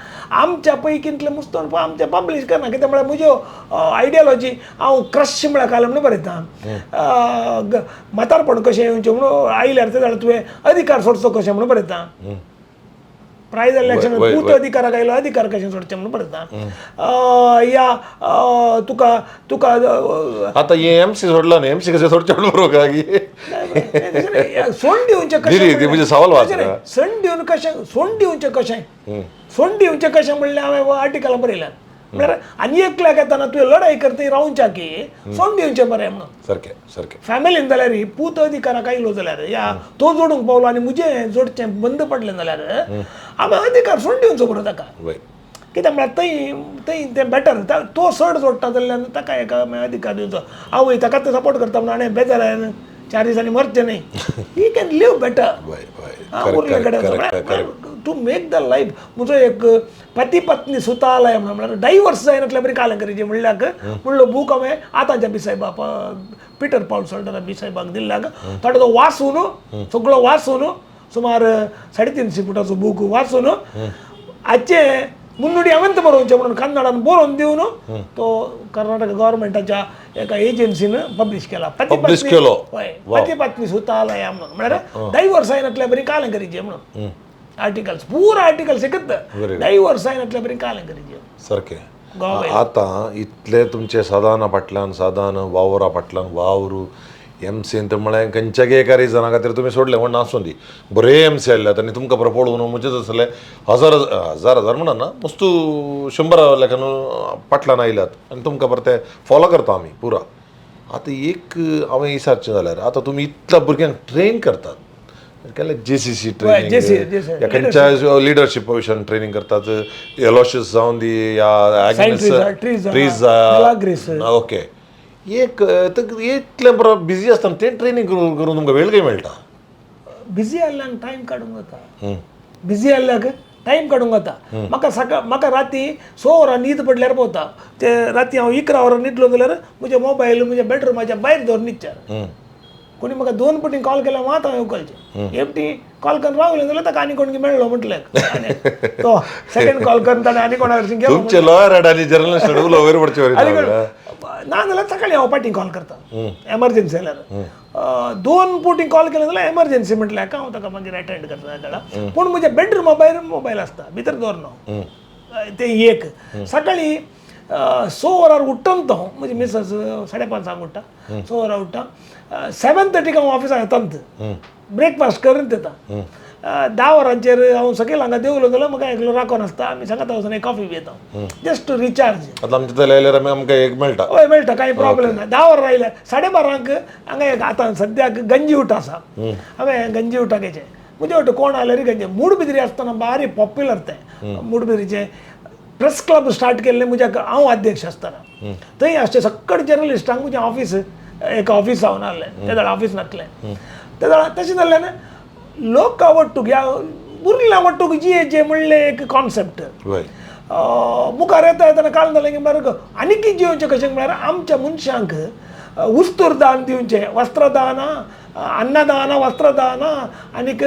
आमच्या पैकींतले मुस्तू आमचे पब्लीश करना. कित्याक म्हळ्यार म्हज्यो आयडियोलॉजी हांव क्रश म्हळ्यार काल म्हणून बरयता. म्हातारपण कशें येवचें म्हणून आयल्यार ते जाल्यार तुवें अधिकार सोडचो कशें म्हणून बरयता. प्रायज इलेक्शन पूत अधिकाराक आयलो अधिकार कशें सोडचें म्हणून बरयता. या तुका तुका आतां हे एमसी सोडला न्ही, एमसी कशें सोडचें म्हणून बरोवंक जाय. सोड दिवचें कशें म्हणजे सवाल वाचता. सण दिवन कशें, सोड दिवचें कशें, सोड दिवचें कशें म्हणल्यार हांवें आर्टिकलां बरयल्यात. म्हळ्यार आनी एकल्याक येतना तुवें लढाई करता रावच्या की सोड दिवचें बरें म्हणून. सारकें सारकें. फॅमिलीन जाल्यार पूत अधिकाराक आयलो जाल्यार या तो जोडूंक पावलो आनी म्हजें जोडचें बंद पडलें जाल्यार आमी अधिकार सोड दिवचो बरो ताका. कित्याक म्हळ्यार थंय थंय तें बेटर, तो चड जोडटा जाल्यार ताका एक अधिकार दिवचो. आवय ताका ते सपोर्ट करता म्हणून आनी बेजार 4 दिसांनी मरचें न्ही. He can live better. उरले कडेन टू मेक the life. म्हजो एक पती पत्नी सुतालय म्हणून म्हळ्यार डायवर्स जायनातल्या बरी कालें म्हणल्यार म्हणलो बूक हांवें आतांच्या बी साहेबा पिटर पावल सोल्डरा बी साहेबाक दिल्ल्याक ताणें तो वाचून सगळो वाचून सुमार 350 फुटाचो बूक वाचून आजचे मुन्नुडी हांवें बरोवचें म्हणून कन्नडान बरोवन दिवन तो कर्नाटक गव्हर्मेंटाच्या एका एजन्सीन पब्लीश केला. पब्लीश केलो. हय, पती पत्नी सुतालय म्हणून म्हळ्यार डायवर्स जायनातल्या बरी कालें करीचे म्हणून आर्टिकल्स, पूरा आर्टिकल्स एकच डायवर्स जायनातल्या बरी कालें करीचे. सारकें. आतां इतले तुमचे सादान फाटल्यान सादान वावरा फाटल्यान वावर एमसीन तर म्हळ्यार खंयच्याय एका रिजना खातीर तुमी सोडलें म्हण आसूं दी, बरे एमसी आयल्यात आनी तुमकां बरें पळोवन म्हजें आसलें हजार हजार हजार म्हणा ना वस्तू 100 लेखन फाटल्यान आयल्यात आनी तुमकां बरें ते फॉलो करता आमी पुरा. आतां एक हांवें विचारचें जाल्यार आतां तुमी इतल्या भुरग्यांक ट्रेन करतात, केल्यार JCC training, खंयच्या लिडरशीप विशयान ट्रेनिंग करतात, एलोशियस जावन दी या ट्रीज, ओके, एक इतलें बरो बिजी आसतना तें ट्रेनिंग करून तुमकां वेळ खंय मेळटा? बिजी आसल्यार टायम काडूंक जाता. बिजी आसल्यार टायम काडूंक जाता. म्हाका सकाळ म्हाका राती 6 वरां न्हीद पडल्यार पावता. ते राती हांव 11 वरां न्हिदलो जाल्यार म्हजें मोबायल म्हज्या बेडरुमाच्या भायर दवरून न्हिदचें. कोणी म्हाका 2 पटी कॉल केल्यार मात हांवें उखलचें. एकटी कॉल करून रावलें जाल्यार ताका आनी कोण मेळ्ळो म्हटलें तो सेकंड कॉल करून ताणें आनी कोणा कडच्यान गेलो. तुमचे लॉयर आनी जर्नलिस्ट उलोवप वयर पडचे आनी ना जाल्यार सकाळीं हांव पाटी कॉल करता एमर्जन्सी जाल्यार. 2 पटी कॉल केले जाल्यार एमर्जन्सी म्हटल्यार हांव ताका मागीर अटेंड करता तेका. पूण म्हज्या बेडरुमा भायर मोबायल आसता, भितर दवरना हांव. तें एक सकाळीं 6 वरार उठ्ठा तो म्हजी मिसेस 5:30 उठ्ठा, 6 वरार उठ्ठा, 7:30 हांव ऑफिसाक येता, ब्रेकफास्ट करून येता. 10 वरांचेर हांव सकयल हांगा देंवलो जाल्यार म्हाका एकलो राखोन आसता, आमी सांगता वचून एक कॉफी पियेता जस्ट टू रिचार्ज. आतां आमच्या थंय आयल्यार आमकां एक मेळटा. हय मेळटा, कांय प्रॉब्लेम ना. 10 वरां आयल्यार 12:30 हांगा एक आतां सद्याक गंजी उठ आसा, हांवें गंजी उठा घेचें म्हजे वटे कोण आयल्यार गंजी मुडबिद्री आसतना बारी पॉप्युलर तें मुडबिद्रीचें प्रेस क्लब स्टार्ट केल्लें म्हज्या हांव अध्यक्ष आसतना. थंय आसचे सगळे जर्नलिस्टांक म्हजें ऑफीस एक ऑफीस जावन आहलें, ते वेळार ऑफीस नासलें ते वेळार. तशें जाल्ल्यान लोक वट्टूक ह्या उरल्या वट्टूक जी जे म्हणलें एक कॉन्सेप्ट मुखार येता येतना काल जालें की म्हळ्यार आनीक जियोवचें कशें म्हळ्यार आमच्या मनशांक वस्तुरदान दिवचें, वस्त्रदान, अन्नदान, वस्त्रदान आनीक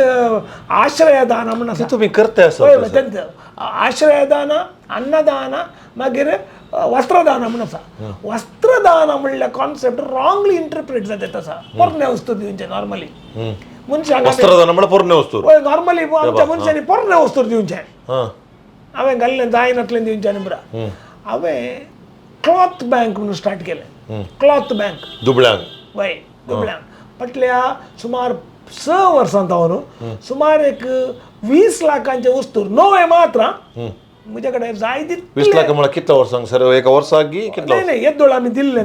आश्रयदान म्हण आसा. तुमी करता आसा तेंच आश्रयदान, अन्नदान, मागीर वस्त्रदान म्हण आसा. वस्त्रदान म्हणल्यार कॉन्सेप्ट रॉंगली इंटरप्रेट जाता आसा. पोरण्या वस्तू दिवचें नॉर्मली मनशांक. वस्त्रदान म्हणल्यार पोरण्यो वस्तू. हय नॉर्मली आमच्या मनशांनी पोरण्यो वस्तू दिवचें. हांवें घाल्लें जायनातलें दिवचें आनी बरें हांवें क्लॉथ बँक म्हणून स्टार्ट केलें. क्लॉथ बँक दुबळ्यांक. हय दुबळ्यांक फाटल्या सुमार 6 वर्सां जावन सुमार एक 20 लाखांचे वस्तू नवे मात्र म्हजे कडेन जाय तितले. 20 लाख म्हळ्यार कितल्या वर्सांक सर? एका वर्साक कितले? नाही नाही, येदोळ आमी दिल्ले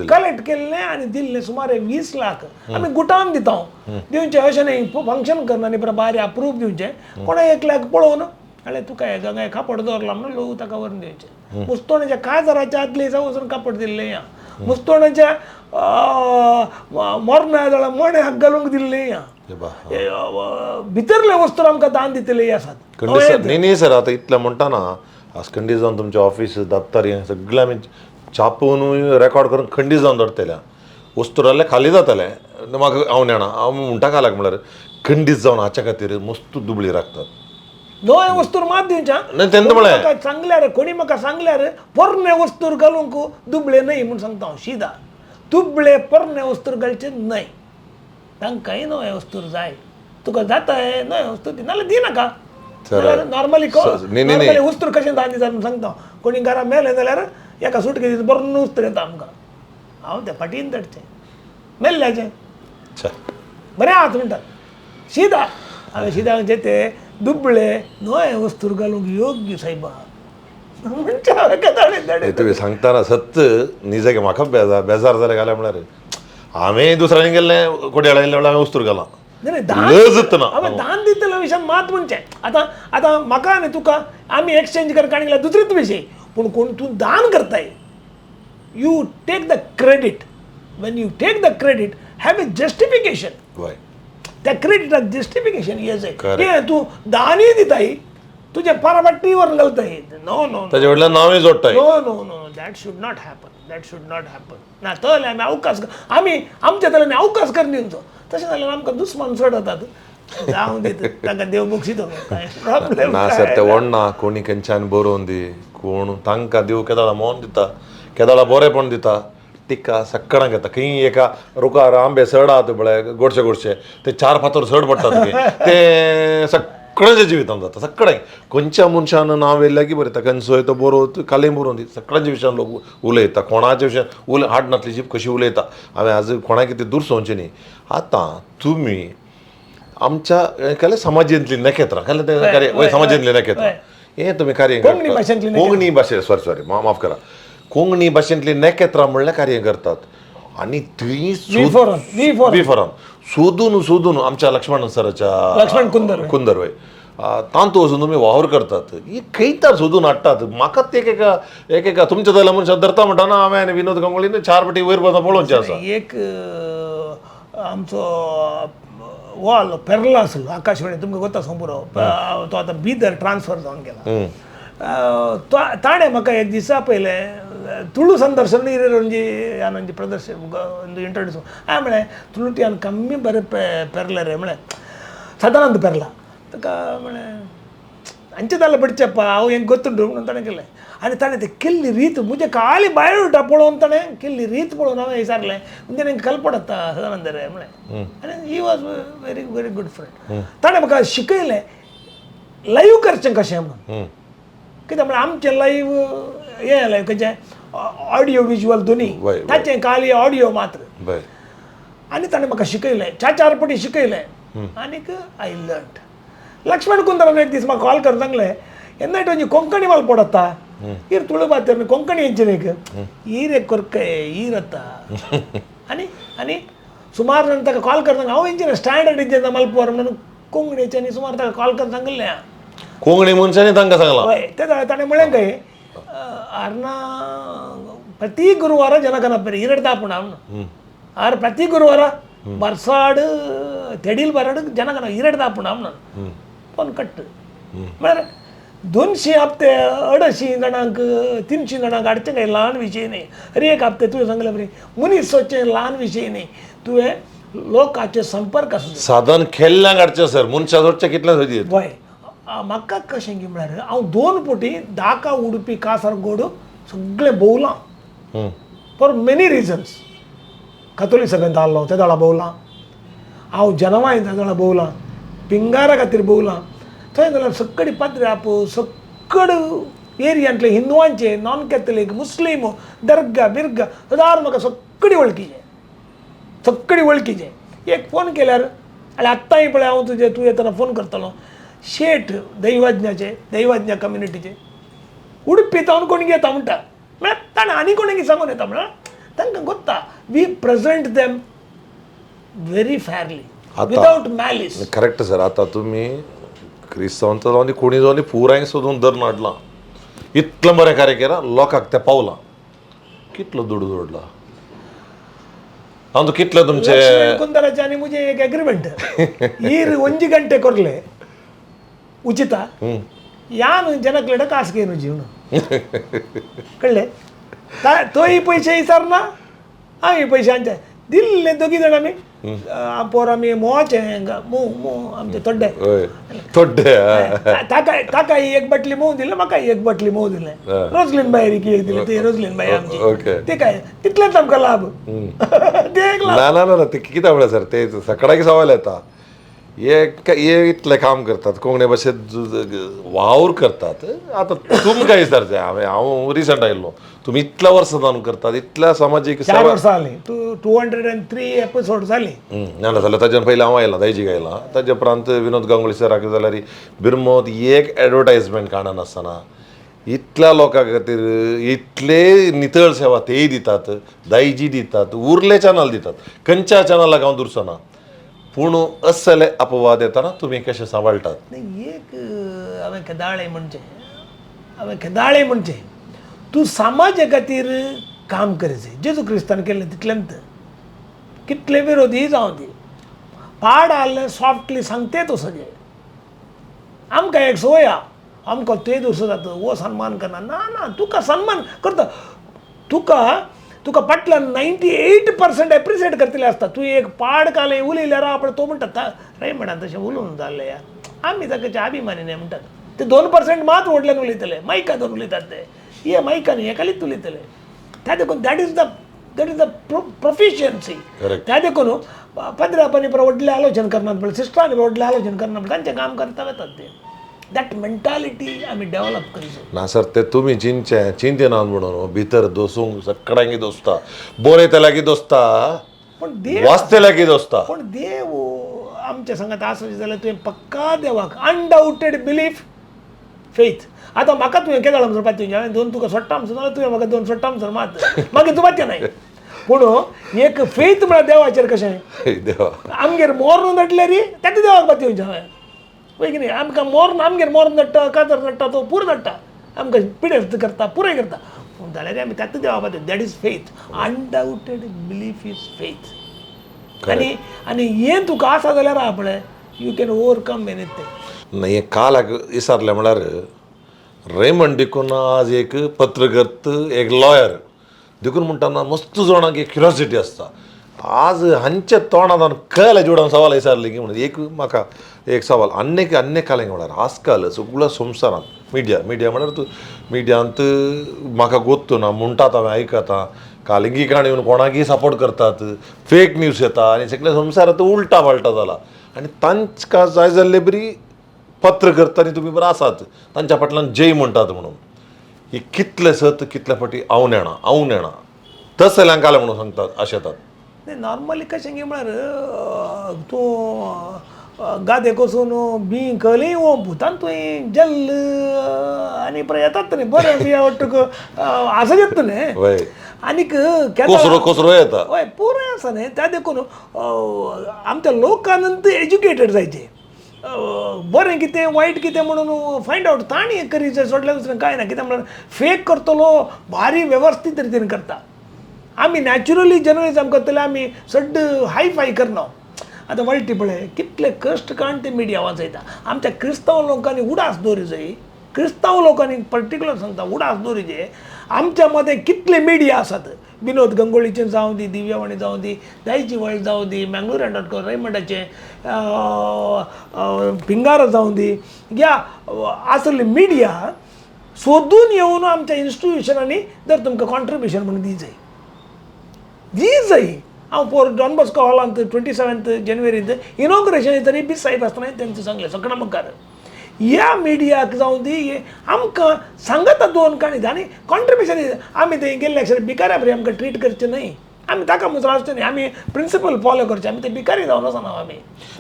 कलेक्ट केल्ले आनी दिल्ले सुमार 20 लाख आमी गुटान दिता दिवचे. अशें न्ही फंक्शन करना न्ही, बरें बारी अप्रूव दिवचें. कोणा 1 लाख पळोवन हांवें तुका हें हांगा कापड दवरलां म्हणून लोक ताका व्हरून दिवचें. मुस्तोणेच्या काजाराच्या आदले दिसा वचून कापड दिल्लें. ह्या मुस्तोणाच्या मोरण्या जाल्यार मण्याक घालूंक दिल्ली भितरले वस्तू आमकां दान दितले आसात. न्ही न्ही सर, आतां इतलें म्हणटा ना, आज खंडीत जावन तुमचें ऑफीस दप्तर हें सगळें आमी छापून रेकॉर्ड करून खंडीत जावन दवरतले. वस्तू जाल्यार खाली जातलें म्हाका हांव नेणा, हांव म्हणटा खालाक म्हणल्यार खंडीत जावन हाच्या खातीर मस्त दुबळी राखतात. नव्या वस्तूर मात दिवच्या तेन्ना म्हळें सांगल्यार कोणी म्हाका सांगल्यार पोरणे वस्तूर घालूंक दुबळे न्हय म्हूण सांगता हांव शिदा. दुबळे पोरणे वस्तूर घालचे न्हय, तांकांय नव्या वस्तूर जाय. तुका जाता नव्या वस्तू दी नाल्यार दी नाका. नॉर्मली नॉर्मली वस्तूर कशें दान दिता म्हूण सांगता. कोणी घरा मेलें जाल्यार एका सुटके बरो वस्तूर येता आमकां. हांव त्या फाटीन धाडचें मेल्ल्याचें बरें आहात म्हणटात शिदा. हांवें शिदा म्हणजे ते दुबळे नव्या वस्तूर घालूंक योग्य सायबा म्हणचे. तुवें सांगतना सत्त निजागे म्हाका बेजार बेजार जालें घालें म्हळ्यार हांवें दुसऱ्यांनी गेल्लें कोडयाळ आयिल्लें म्हळ्यार हांवें वस्तूर घालां. हांवें दान दितले विशयान मात म्हणचें आतां आतां म्हाका आनी तुका आमी एक्सचेंज करपाक गेल्यार दुसरीच विशय, पूण कोण तूं दान करताय you take the credit. When you take the credit have a justification. त्या क्रेडिटाक जस्टिफिकेशन हें जाय. हें तूं दानूय दिताय तुजें पारावाटी व्हरून घालताय. नो नो, ताजे व्हडल्यान नांवूय जोडटाय. No no no, that should not happen, that should not happen. ना तले आमी अवकाश आमी आमच्या तल्यान अवकाश करून दिवचो. तशें जाल्यार आमकां दुस्मान चड जातात. जावं दी तांकां देव बक्षितो, कांय प्रॉब्लेम ना सर. ते व्हडना कोणी खंयच्यान बरोवन दी, कोण तांकां देव केदाळा मोन दिता, केदाळा बरेंपण दिता. टिका सक्कडांक येता. खंय एका रुखार आंबे सड आहात पळय गोडशे गोडशे, ते चार फातर सड पडटात ते सगळ्यांच्या जिवितांत जाता. सगळ्यांक खंयच्या मनशान नांव येयल्यार की बरयता, खंयचोय तो बरोवन कालें बरोवन दी. सगळ्यांच्या विशयान लोक उलयता, कोणाच्या विशयान उलय हाडनातली जीप कशी उलयता. हांवें आज कोणाक कितें दुरसोवचें न्ही. आतां तुमी आमच्या केले समाजेंतली नखेत्रां केले ते कार्य समाजेंतली नखेत्रां हें तुमी कार्य कोंकणी भाशे सॉरी सॉरी माफ करा, कोंकणी भाशेंतली नखेत्रां म्हणल्यार कार्य करतात. आनी थंय फोरम सोदून सोदून आमच्या लक्ष्मण सराच्या लक्ष्मण कुंदर कुंदर वय तांतू वचून तुमी वावर करतात. ही खंयतार सोदून हाडटात. म्हाका ते एकेका एकेका तुमच्या जाल्यार मनशां धरता म्हणटा ना. हांवें आनी विनोद गांगोलीन चार पटी वयर बसा पळोवचें आसा. एक आमचो हो आसलो पेरला आसलो आकाशवाणी तुमकां गोता पुरो, तो आतां बिदर ट्रान्सफर जावन गेला. ताणें म्हाका एक दिसा पयलें तुळू संदर्शन ಒಂಜಿ ಯಾನೊಂಜಿ ಪ್ರದರ್ಶ ಒಂದು ಇಂಟ್ರೊಡ್ಯೂಸ್ ಆ म्हळें तुಳುಟಿ ಯಾನ್ ಕಮ್ಮಿ ಬरे ಪೆರ್ಲೆರೆ म्हळें ಸದಾನಂದ ಪೆರ್ಲ ताका म्हळें ಅಂಚೆದಲ್ಲ ಬಿಡ್ಚಪ್ಪ ಅವು ಹೆಂಗೆ ಗೊತ್ತುಂಟು ತಾಣೆ. ಆनी ताणें ते केल्ली रीत मुझे खाली बायोडाटा पळोवन ताणें केल्ली रीत पळोवन हांवें विचारलें म्हणजे हेंकां कल्पडता सदानंद रे म्हळें. आनी he was very very good friend. ताणें म्हाका शिकयलें लायव्ह करचें कशें म्हणून. कित्याक म्हळ्यार आमचें लायव्ह हें लायव्ह खंयचें ऑडियो विज्युअल दोनी, ताचें खाली ऑडियो मात्र. आनी ताणें म्हाका शिकयलें चार चार पटी शिकयलें आनीक I learn. Lakshman कुंदरान एक दीस म्हाका कॉल करून सांगलें येन्ना ಒಂಜಿ ಕೊಂಕಣಿ ಮಲ್ ಪೊಡತ್ತ ಈರ್ ತುಳು ಬಾतेर ಕೊಂಕಣಿ ಎಂಚಿನೇक ಈರೆ ಕೊರ್ಕೆ ಈರತ್ತ आनी आनी सुमार जाण ताका कॉल करून हांव इंजिनियर स्टँडर्ड इंजिनियर मल्पोर म्हणून कोंकणीचे आनी सुमार ताका कॉल करून सांगिल्लें. कोंकणी मनशांनी तांकां सांगलां. हय, ते ताणें म्हळें काय ಅರ್ನ ಪ್ರತಿ ಗುರುವಾರ ಜನಗಣಪತಿ ಈರಡ್ದಾಪುಣ ಆರ್ ಪ್ರತಿ ಗುರುವಾರ ಬರ್ಸಾಡು ತೆಡಿಲ್ ಬರಡು ಜನಗಣ ಈರಡ್ದಾಪುಣ ಫೋನ್ ಕಟ್ म्हळ्यार दोनशीं हप्ते अडशीं जाणांक 300 जाणांक हाडचें काय ल्हान विशय न्ही. अरे एक हप्ते तुवें सांगलें बरें मनीस सोदचें ल्हान विशय न्ही, तुवें लोकाचे संपर्क आसूं साधन खेल्ल्यांक हाडचें सर, मनशां सोदचें कितलें सोदीत. वय म्हाका कशें की म्हळ्यार हांव 2 पटी दाका उडपी कासारगोड सगळें भोंवलां फॉर मेनी रिजन्स. कथोली सभेंत आहलो ते दोळा भोंवलां हांव, जनवाय दोळा भोंवलां, पिंगारा खातीर भोंवलां. थंय जाल्यार सगळी पाद्र्याप सगळ एरियांतले हिंदुवांचे नॉन कॅथलीक मुस्लीम दर्गा बिर्गा सदार म्हाका सगळी वळखीचे सगळी वळखीचे. एक फोन केल्यार आनी आत्तांय पळय हांव तुजे तूं येतना फोन करतलो शेठ दैवाज्ञाचे दैवाज्ञा कम्युनिटीचे उडपी तावन कोण येता म्हणटा म्हळ्यार ताणें आनी कोणें सांगून येता म्हळ्यार तांकां गोत्ता we present them very fairly without malice. Correct sir. आतां तुमी क्रिस्तांवांचो जावं दी कोणी जावं दी पुराय सोदून धरून हाडलां, इतलें बरें कार्य केलां, लोकांक तें पावलां. कितलो दुडू जोडला? हांव कितले तुमचे लक्ष्मण कुंदराचे आनी मुजे एक एग्रीमेंट ಈರು ಒಂಜಿ ಗಂಟೆ ಕೊರ್ಲೆ ಉಚಿತ ಯಾನು ಜನಕ್ಲೆಡ ಕಾಸ್ಗೇನು ಜೀವನ कळ्ळें तोय पयशे विचारना आमी पयशे आमचे दिल्ले दोगी जाण आमी पोर आमी मोवाचे हांगा मोव मोव आमचे तोड्डे हय थोड्डे ताका ताका एक बाटली मोव दिले म्हाका एक बाटली मोव दिले रोजलीन बाई एक दिले ते रोजलीन बाई आमची ओके. ते काय तितलेच आमकां लाभ ते एक लाभ. ना ना ना ना, ते कितें म्हळ्यार सर ते सकाळी सवाल येता हे इतलें काम करतात कोंकणी भाशेंत वावर करतात. आतां तुमकां विचारचें हांवें, हांव रिसंट आयिल्लो, तुमी इतल्या वर्सां जावन करतात इतल्या समाजीक 4 सेवा. वर्सां जालीं 203 एपिसोड जाली. ना ना जाल्यार ताज्यान पयलीं हांव आयलां दायजीक आयलां, ताज्या उपरांत विनोद गांगुली सराक जाल्यार बिरमोत एक एडवर्टायजमेंट काडनासतना इतल्या लोकां खातीर इतले नितळ सेवा तेय दितात, दायजी दितात, उरले चॅनल दितात, खंयच्या चॅनलाक हांव दुरचो ना, पूण असले अपवाद येतना तुमी कशें सांबाळटात? न्ही एक हांवें केदाळे म्हणचें, हांवें केदाळे म्हणचें तूं समाजा खातीर काम करीत जेजू क्रिस्तान केल्लें तितलेंच कितले विरोधी जावं दी पाड आहलें सॉफ्टली सांगते तो सगळे आमकां एक संवय आहा आमकां ते दुसरो जाता हो सन्मान करना ना ना तुका सन्मान करता तुका तुका फाटल्यान 98% एप्रिसिएट करतले आसता. तूं एक पाड कालें उलयल्यार आपण तो म्हणटा रे म्हणा तशें उलोवन जालें या आमी ताका अभिमानी न्ही म्हणटात ते 2% मात व्हडल्यान उलयतले मायका दोन उलयतात ते हे मायका न्ही एकालीच उलयतले. त्या देखून that is the proficiency. त्या देखून पद्रापांनी व्हडलें आलोचन करनात पळय सिस्टरांनी व्हडलें आलोचन करना पळय तांचें काम करता वतात ते that mentality आमी डेवलप करची. ना सर ते तुमी चिंतचें चिंतिनात म्हणून भितर दोसूंक सगळ्यांकी दोसता बरयतल्याकी दोसता पूण देव वाचतल्याकी दोसता. पूण देव आमच्या संगात आसचे जाल्यार तुवें पक्का देवाक अनडाउटेड बिलीफ फेथ. आतां म्हाका तुवें केदाळ म्हणसर पातय हांवें दोन तुका सोडटा म्हणसर जाल्यार तुवें म्हाका दोन सोडटा म्हणसर मात मागीर तूं पातय नाय. पूण एक फेथ म्हळ्यार देवाचेर कशें देवा आमगेर मोर्न नडले री तेका देवाक पातयेवचें हांवें वय की न्ही. आमकां मोर्न आमगेर मोर्न नडटा कातर नडटा तो पुरो नडटा आमकां पिडेस्त करता पुरें करता पूण जाल्यार आमी ताका देवा पातय. That is faith, undoubted belief is faith. आनी आनी हें तुका आसा जाल्यार आहा पळय you can overcome anything. ना हें कालाक विचारलें म्हळ्यार रेमंड डिकुन्हा आज एक पत्रकर्त एक लॉयर देखून म्हणटाना मस्त जाणांक एक क्युरियोसिटी आसता. आज हांच्या तोंडान कळ्ळें जिवडान सवाल विचारलें की म्हणून एक म्हाका एक सवाल अन्नेक अन्नेक कालें म्हळ्यार आजकाल सगळ्या संवसारांत मिडिया मिडिया म्हळ्यार तूं मिडियांत म्हाका गोत्तू ना म्हणटात हांवें आयकता कालिंगी काणी येवन कोणाकय सपोर्ट करतात, फेक न्यूज येता आनी सगळ्या संवसारांत उल्टा पाल्टा जाला आनी तांकां जाय जाल्ले बरी पत्रकर्ता आनी तुमी बरें आसात तांच्या फाटल्यान जय म्हणटात म्हणून ही कितले सत कितले फाटी हांव नेणा हांव नेणा तसल्यांक कालें म्हणून सांगतात अशें येतात. न्ही नॉर्मली कशें गे म्हळ्यार तूं गादे कोसून बी कली भुतान तुवें जल्ल आनी परत येतात न्ही बरें बिया वट्टूक आसा येता न्ही वय आनीक कोसरो कोसरो येता. हय पुराय आसा न्ही. त्या देखून आमच्या लोकान एज्युकेटेड जायचें बरें कितें वायट कितें म्हणून फायंड आवट तांणी करीत सोडल्यार दुसरें कांय ना. कितें म्हळ्यार फेक करतलो भारी वेवस्थीत रितीन करता. आमी नॅचरली जर्नलिजम करतले आमी सड्ड हाय फाय करना. आतां वळटी पळय कितले कश्ट काडून ते मिडिया वाचयता. आमच्या क्रिस्तांव लोकांनी उडास दवरी जाय, क्रिस्तांव लोकांनी पर्टिक्युलर सांगता उडास दवरी जाय. आमच्या मदें कितले मिडिया आसात, विनोद गंगोळीचें जावं दी, दिव्यावाणी जावं दी, दायजी वर्ल्ड जावं दी, मँगलोरियन डॉट कॉम रेमंडाचें पिंगारो जावं दी, ह्या आसली मिडिया सोदून येवन आमच्या इन्स्टिट्युशनांनी जर तुमकां कॉन्ट्रिब्युशन म्हणून दी जाय दी जाय. हांव पोर डॉन बॉस्को हॉलांत 27 जानेवारींत इनॉग्रेशन तरी बी साहेब आसतना तेंचें सांगलें सगळ्या मुखार ह्या मिडियाक जावं दी आमकां सांगता दोन काणी आनी कॉन्ट्रिब्युशन. आमी थंय गेल्ले अक्षर भिकाऱ्या बरी आमकां ट्रीट करचें न्हय, आमी ताका मुजरा आसचें न्हय, आमी प्रिंसिपल फॉलो करचें, आमी ते भिकारी जावन वचना. आमी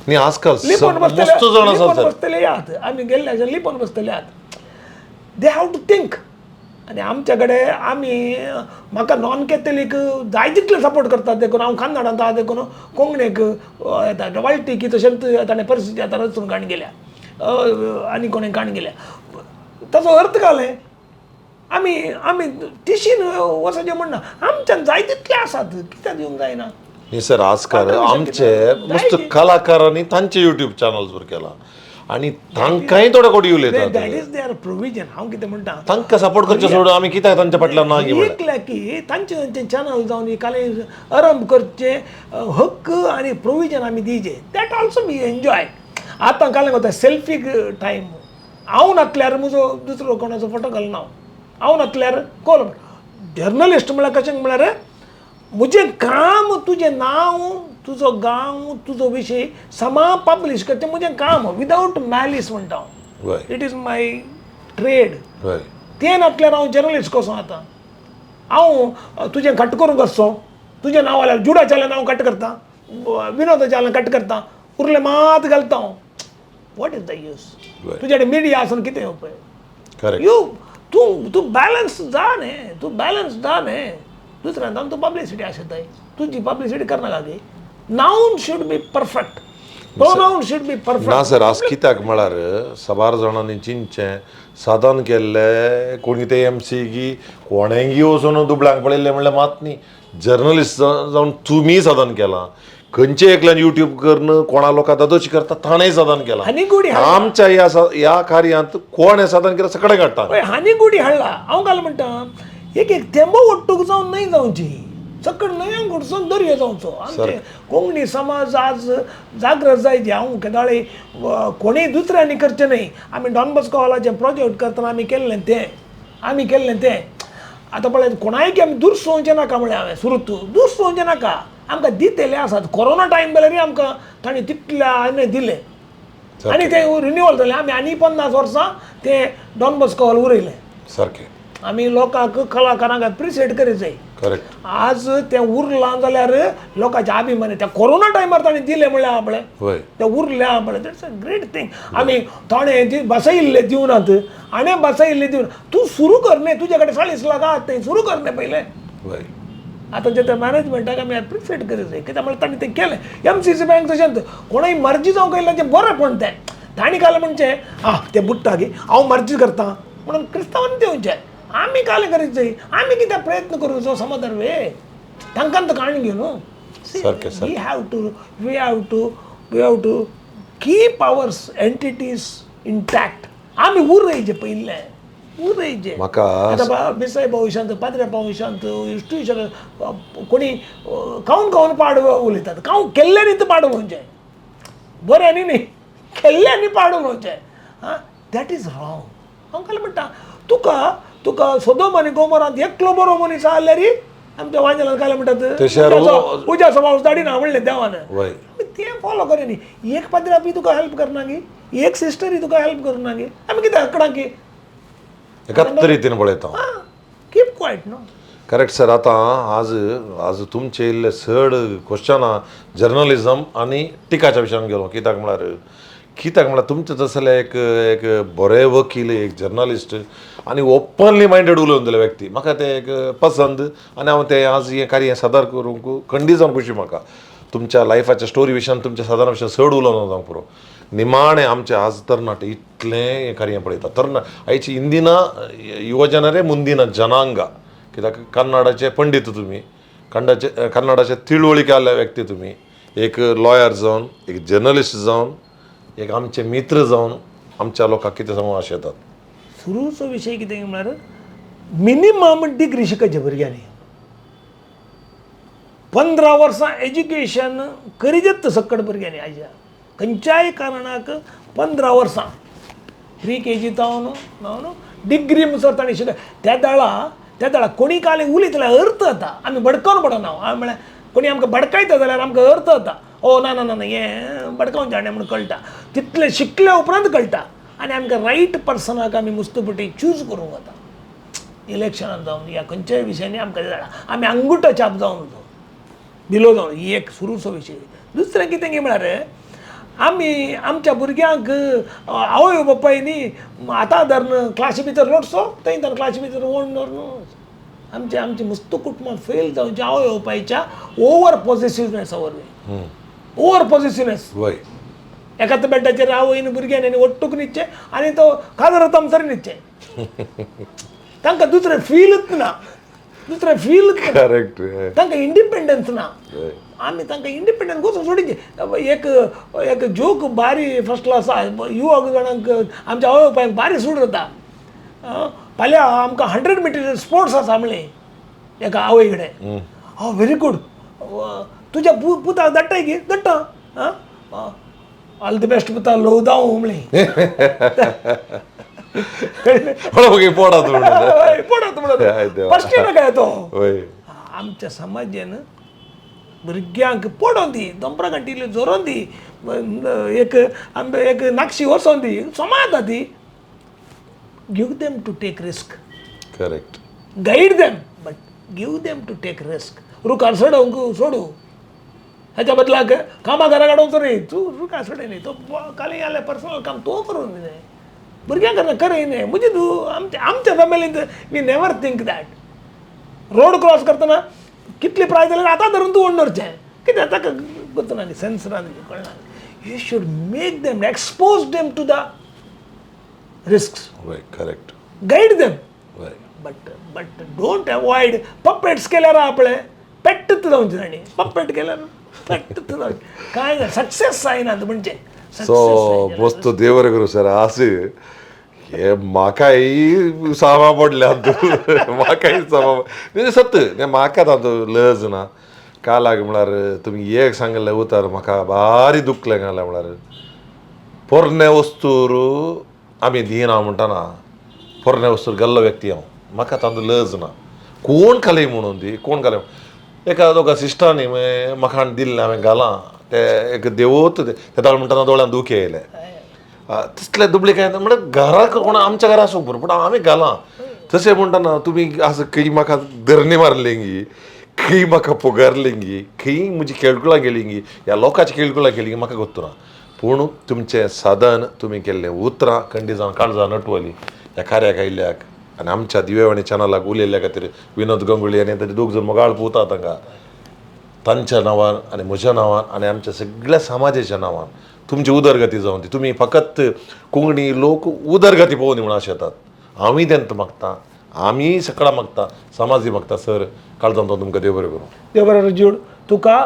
न्ही आजकाल लिपोवन बसतले मस्त जाण आसात लिपोवन बसतले आहात आमी गेल्ले अक्षर लिपोवन बसतले आहात. They have to think. आनी आमच्या कडेन आमी म्हाका नॉन कॅथलीक जाय तितले सपोर्ट करतात देखून हांव कन्नडांत आहा देखून कोंकणीक येता वाळटी की तशेंच ताणें परिस्थिती आतां रचून काडून गेल्या आनी कोणें काडून गेल्या ताचो अर्थ घालें आमी आमी तिशीन वचचें म्हणना. आमच्यान जाय तितले आसात कित्याक दिवंक जायना. न्ही सर, आजकाल आमचे मस्त कलाकारांनी तांचे युट्यूब चॅनल्सवर केला आनी तांकांय थोडे कोटी उलयतात. That is there provision. हांव कितें म्हणटा, तांकां सपोर्ट करचे सोडून आमी कित्याक तांच्या फाटल्यान ना गी म्हणल्यार. एकल्या की तांचे तांचे चॅनल जावन ही काले आरंभ करचे हक्क आनी प्रोविजन आमी दिवचे, that also we enjoy. आतां काले वता सेल्फी टायम. हांव नासल्यार म्हजो दुसरो कोणाचो फोटो घालना, हांव नासल्यार कोण जर्नलिस्ट म्हळ्यार कशें म्हळ्यार म्हजें काम तुजें नांव, तुजो गांव, तुजो विशय समा पब्लिश करचें म्हजें काम, विदावट मॅलिस म्हणटा हांव. It is my trade. तें नासल्यार हांव जर्नलिस्ट कसो आतां? हांव तुजें कट करूंक आसचो, तुजें नांव जाल्यार जुडाचें नांव कट करता, विनोदाचें कट करता, उरलें मात घालता हांव. What is the use? तुजे कडेन मिडिया आसून कितें उपयोग? करेक्ट. You तूं तूं बॅलन्स जा न्ही, तूं बॅलन्स जा न्ही. दुसऱ्यान तूं पब्लिसिटी आसताय, तुजी पब्लिसिटी करनाका गी. Noun should be perfect, pronoun should be perfect. ना सर, आज कित्याक म्हळ्यार साबार जाणांनी चिंतचें साधन केल्ले कोण कितें एम सी गी कोणेंगी वचून दुबळ्यांक पळयल्लें म्हणल्यार मात न्ही. जर्नलिस्ट जावन तुमी साधन केलां, खंयचे एकल्यान युट्यूब करून कोणा लोकां दादोशी करता ताणें साधन केलां. आनी गुडी आमच्या ह्या ह्या कार्यांत कोण हें साधन केलां सगळें काडटा. हय, हानी गुडी हाडला. हांव काल म्हणटा एक एक तेंबो ಒಟ್ಟುಗ್ जावन न्हय जावची, सकड न्हंयांक घुडसून दर्यो जावचो. आमचे कोंकणी समाज आज जागृत जायचे. हांव केदाळे कोणीय दुसऱ्यांनी करचें न्हय, आमी डॉन बॉस्को हॉलाचें प्रोजेक्ट करतना आमी केल्लें तें, आमी केल्लें तें. आतां पळय कोणायकी आमी दुरसोवचें नाका म्हळें हांवें सुरूत, दुरसोवचें नाका. आमकां दितले आसात. कोरोना टायम जाल्यारय आमकां तांणी तितल्या आनी दिलें आनी तें रिन्युअल जालें. आमी आनी 50 वर्सां तें डॉन बॉस्को हॉल उरयलें. सारकें. आमी लोकांक कलाकारांक एप्रिशिएट करीत जाय. करेक्ट. आज तें उरलां जाल्यार लोकांचे अभिमान. त्या कोरोना टायमार ताणें दिलें म्हणल्यार पळय तें उरलें पळय, that's a great thing. आमी ताणें ती बसयिल्ले दिवनात, हाणें बसयिल्ले दिवन तूं सुरू कर न्ही, तुजे कडेन 40 लाख आहात तें सुरू कर न्ही पयलें. आतां जे त्या मॅनेजमेंटाक आमी एप्रिशिएट करीत जाय, कित्याक म्हळ्यार तांणी तें केलें. एमसीसी बँक तशेंच कोणूय मर्जी जावं केल्ल्याचें बरें, पण तें तांणी काल म्हणचें आं तें बुडटा गी हांव मर्जी करता म्हणून क्रिस्तांवान दिवचें. आमी काल करीत जाय, आमी कित्याक प्रयत्न करूं समज वे तांकां तो काण घेवन न्हू. We have to keep our entities intact. आमी उरयचे पयलें उरयचे. म्हाका आतां बिसाय भाऊ शांत, पाद्रे भाऊ शांत, इश्टूय शांत, कोणी खावन खावन पाड उलयतात, खावन केल्ल्यांनी तर पाड उलोवचें बऱ्यांनी न्ही, केल्ल्यांनी पाड उलोवचें. आं, that is wrong. हांव काल म्हणटा तुका तुका सोदोम आनी गोमोरांत एकलो बरो मनीस आसल्यार आमच्या वांजेलान काय म्हणटात, उज्याचो पावस धाडिना म्हणलें देवान. तें फॉलो करी न्ही. एक पाद्री बी तुका हेल्प करना गी, एक सिस्टरी तुका हेल्प करना गी, आमी कितें अकडां की एकाच रितीन पळयता. कीप क्वायट न्हू. Correct sir. आतां आज आज तुमचे इल्ले चड क्वेश्चनां जर्नलिजम आनी टिकाच्या विशयान गेलो. कित्याक म्हळ्यार तुमचें तसले एक एक बरे वकील, एक जर्नलिस्ट आनी ओपनली मायंडेड उलोवन दिले व्यक्ती म्हाका तें एक पसंद आनी हांव तें आज हें कार्य सादर करूंक खंडीत जावन खुशी. म्हाका तुमच्या लायफाच्या स्टोरी विशयान, तुमच्या सादारण विशयान चड उलोवन जावंक पुरो. निमाणें आमचे आज तरणाटे इतलें हें कार्य पळयता. तरणा आयची इंदिना युवजनरे मुंदिना जनांग, कित्याक कन्नडाचे पंडीत तुमी, कन्नडाचे कन्नडाचे तिळवळी केल्ले व्यक्ती तुमी, एक लॉयर जावन, एक जर्नलिस्ट जावन, एक आमचे मित्र जावन आमच्या लोकांक कितें सांगूंक आशेतात? सुरूचो विशय कितें म्हळ्यार मिनिमम डिग्री शिकचे भुरग्यांनी. 15 वर्सां एज्युकेशन करीत सक्कड भुरग्यांनी आयच्या खंयच्याय कारणाक 15 वर्सां प्री के जी जावन न्हू डिग्री म्हणसर तांणी शिक. त्या वेळा कोणी काल उलयतल्यार अर्थ जाता, आमी भडकावन पडना. हांवें म्हळ्यार कोणी आमकां भडकायता जाल्यार आमकां अर्थ जाता, ओ ना ना ना ना हें भडकावन जाणें म्हणून कळटा. तितलें शिकल्या उपरांत कळटा आनी आमकां रायट पर्सनाक आमी मुस्तपटी चूज करूंक वता इलेक्शनान जावन या खंयच्याय विशयांनी. आमकां जाणा आमी अंगुठो छाप जावन बिलो जावन ही एक सुरूचो विशय. दुसरें कितें गी म्हळ्यार आमी आमच्या भुरग्यांक आवय बापायनी आतां धरून क्लासी भितर लोटसो थंय तर क्लासी भितर ओण दवरून आमचे आमची मस्त कुटुंबां फेल जावचे आवय बापायच्या ओवर पॉझिटिवनेसा वरवीं, ओवर पॉझिटिवनेस. एकाच बेड्डाचेर आवयन भुरग्यांनी आनी ಒಟ್ಟುಕ್ न्हिदचें आनी तो काजर तमसर न्हिदचें, तांकां दुसरें फिलूच ना, दुसरें फिलूच ना. करेक्ट. तांकां इंडिपेंडन्स ना. आमी तांकां इंडिपेंडंट वचून सोडिचे. एक एक जोक बारी फर्स्ट क्लास आसा, युवक जाणांक आमच्या आवय बापायक बारी सूट जाता. फाल्यां आमकां 100 मिटर स्पोर्ट्स आसा म्हणलें एका आवय कडेन. Oh very good, तुज्या पुताक धाडटाय की धाडटा, आं ऑल the best पुता, लोव दाव म्हणलें. पोडात पोडात म्हणून फर्स्ट काय तो आमच्या समाजान भुरग्यांक पडोन दी, दोंपरा घांटी जोरोन दी, एक एक नाक्षी वचोन दी, समाज ती. Give them to take risk. Correct. Guide them but give them to take risk. रुखार चडोवंक सोडू, हाच्या बदलाक कामां घरा काडोवचो न्ही. तूं रुखार चडय न्ही, तो काली जाल्यार पर्सनल काम तो करून न्ही, भुरग्यांक करय न्ही. म्हणजे तूं आमच्या आमच्या फॅमिलींत we never think that. Road cross करतना कितली प्राय जाल्यार आतां धरून तूं ओडणरचें कितें ताका गोतना न्ही, सेन्स ना, कळना. You should make them, expose them to the risks. Correct. Guide them but but don't avoid. Puppets केल्यार आपले पेट्ट जावचें तांणी, पपेट केल्यार पेट्ट जावचें, कांय सक्सेस जायना म्हणजे. सो मस्त देवर करू सर. आज हे म्हाकाय सामा पडल्या, म्हाकाय सामा म्हणजे सत्य म्हाका तातूंत लज ना. कालाक म्हळ्यार तुमी एक सांगलें उतर म्हाका भारी दुखलें. घालें म्हळ्यार पोरणे वस्तूर आमी दिना म्हणटना पोरणे वस्तूर गेल्लो व्यक्ती हांव, म्हाका तातूंत लज ना. कोण घालय म्हणून ती कोण घालय एका दोगा सिस्टरांनी म्हाका दिल्लें हांवें घालां तें एक देवूत तेदाळ म्हणटना दोळ्यान दूख येयलें. तितलें दुबळी काय म्हळ्यार घराक कोण आमच्या घरा आसूंक पुरो, पूण हांवें घालां. तशें म्हणटना तुमी असो खंय म्हाका धरणी मारलेंगी, खंय म्हाका फुगारलेंगी, खंय म्हजी खेळकुळां गेलींगी, ह्या लोकांची खेळकुळां केली म्हाका गोत्तू ना. पूण तुमचें साधन, तुमी केल्लें उतरां खंडी जावन काळजां नटवली ह्या कार्याक आयिल्ल्याक आनी आमच्या दिवेवाणी चॅनलाक उलयल्ल्या खातीर विनोद गंगुळी आनी ताचे दोग जण मोगाळ पुता तांकां तांच्या नांवान आनी म्हज्या नांवान आनी आमच्या सगळ्या समाजाच्या नांवान तुमची उदरगती जावन ती. तुमी फकत कोंकणी लोक उदरगती पळोवन म्हणून अशें येतात. आमी तेंत मागता, आमी सगळां मागता, समाजूय मागता. सर काळजान तो तुमकां देव बरें करूं. देव बरें ज्यूड, तुका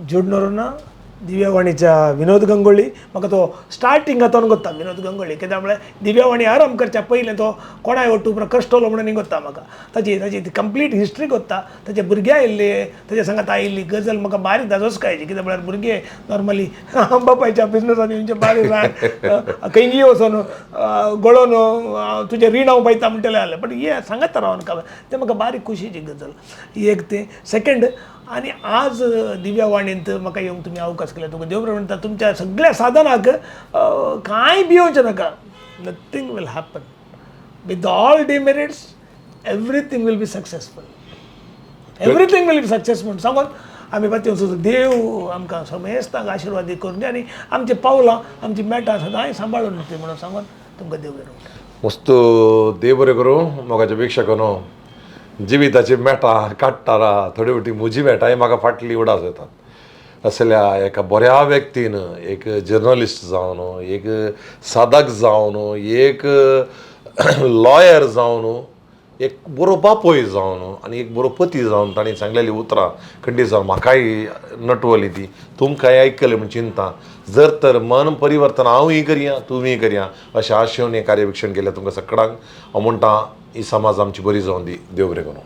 ज्यूड नोरोना दिव्यवाणीच्या विनोद गंगोळी म्हाका तो स्टार्टिंग आतां गोत्ता. विनोद गंगोळी कित्याक म्हळ्यार दिव्यवाणी आरंभ करच्या पयलें तो कोणाय ओट्टू कश्टलो म्हणून गोत्ता म्हाका. ताची ताची कंप्लीट हिस्ट्री गोत्ता. ताचे भुरगे आयिल्ले, ताच्या सांगात आयिल्ली गजल म्हाका बारीक दाजोच कायची. कित्याक म्हळ्यार भुरगे नॉर्मली बापायच्या बिजनसान येवचे बारीक रान खंयी वचोन गळोन तुजें रीण हांव पळयता म्हणटलें जालें, बट हे सांगत रावन का तें म्हाका बारीक खुशीची गजल एक तें. सेकंड आनी आज दिव्यवाणींत म्हाका येवंक तुमी अवकाश केले, तुका देव म्हणटा तुमच्या सगळ्या साधनाक कांय भियोवचें नाका. Nothing will happen with all demerits, everything will be successful, everything will be successful सांगून आमी पाती देव आमकां समेस्तांक आशिर्वाद करून आनी आमचीं पावलां आमची मेटां सदांय सांबाळून ती म्हणून सांगून तुमकां देव बरें म्हणटा. मस्त देव बरें करूं. मोगाचे प्रेक्षकांनो, जिविताची मेटां काडटाना थोडी फावटी म्हजी मेटांय म्हाका फाटली उडास येतात. असल्या एका बऱ्या व्यक्तीन, एक जर्नलिस्ट जावन, एक साधक जावन, एक लॉयर जावन, एक बरो बापूय जावन आनी एक बरो पती जावन तांणी सांगलेलीं उतरां खंडीत जावन म्हाकाय नटवली ती तुमकांय आयकली म्हूण चिंता. जर तर मन परिवर्तन हांवूय करया तुमीय करया अशें आशेवन हें कार्यविक्षण केलें तुमकां सगळ्यांक हांव म्हणटा ही समाज आमची बरी जावन दी. देव बरें करूं.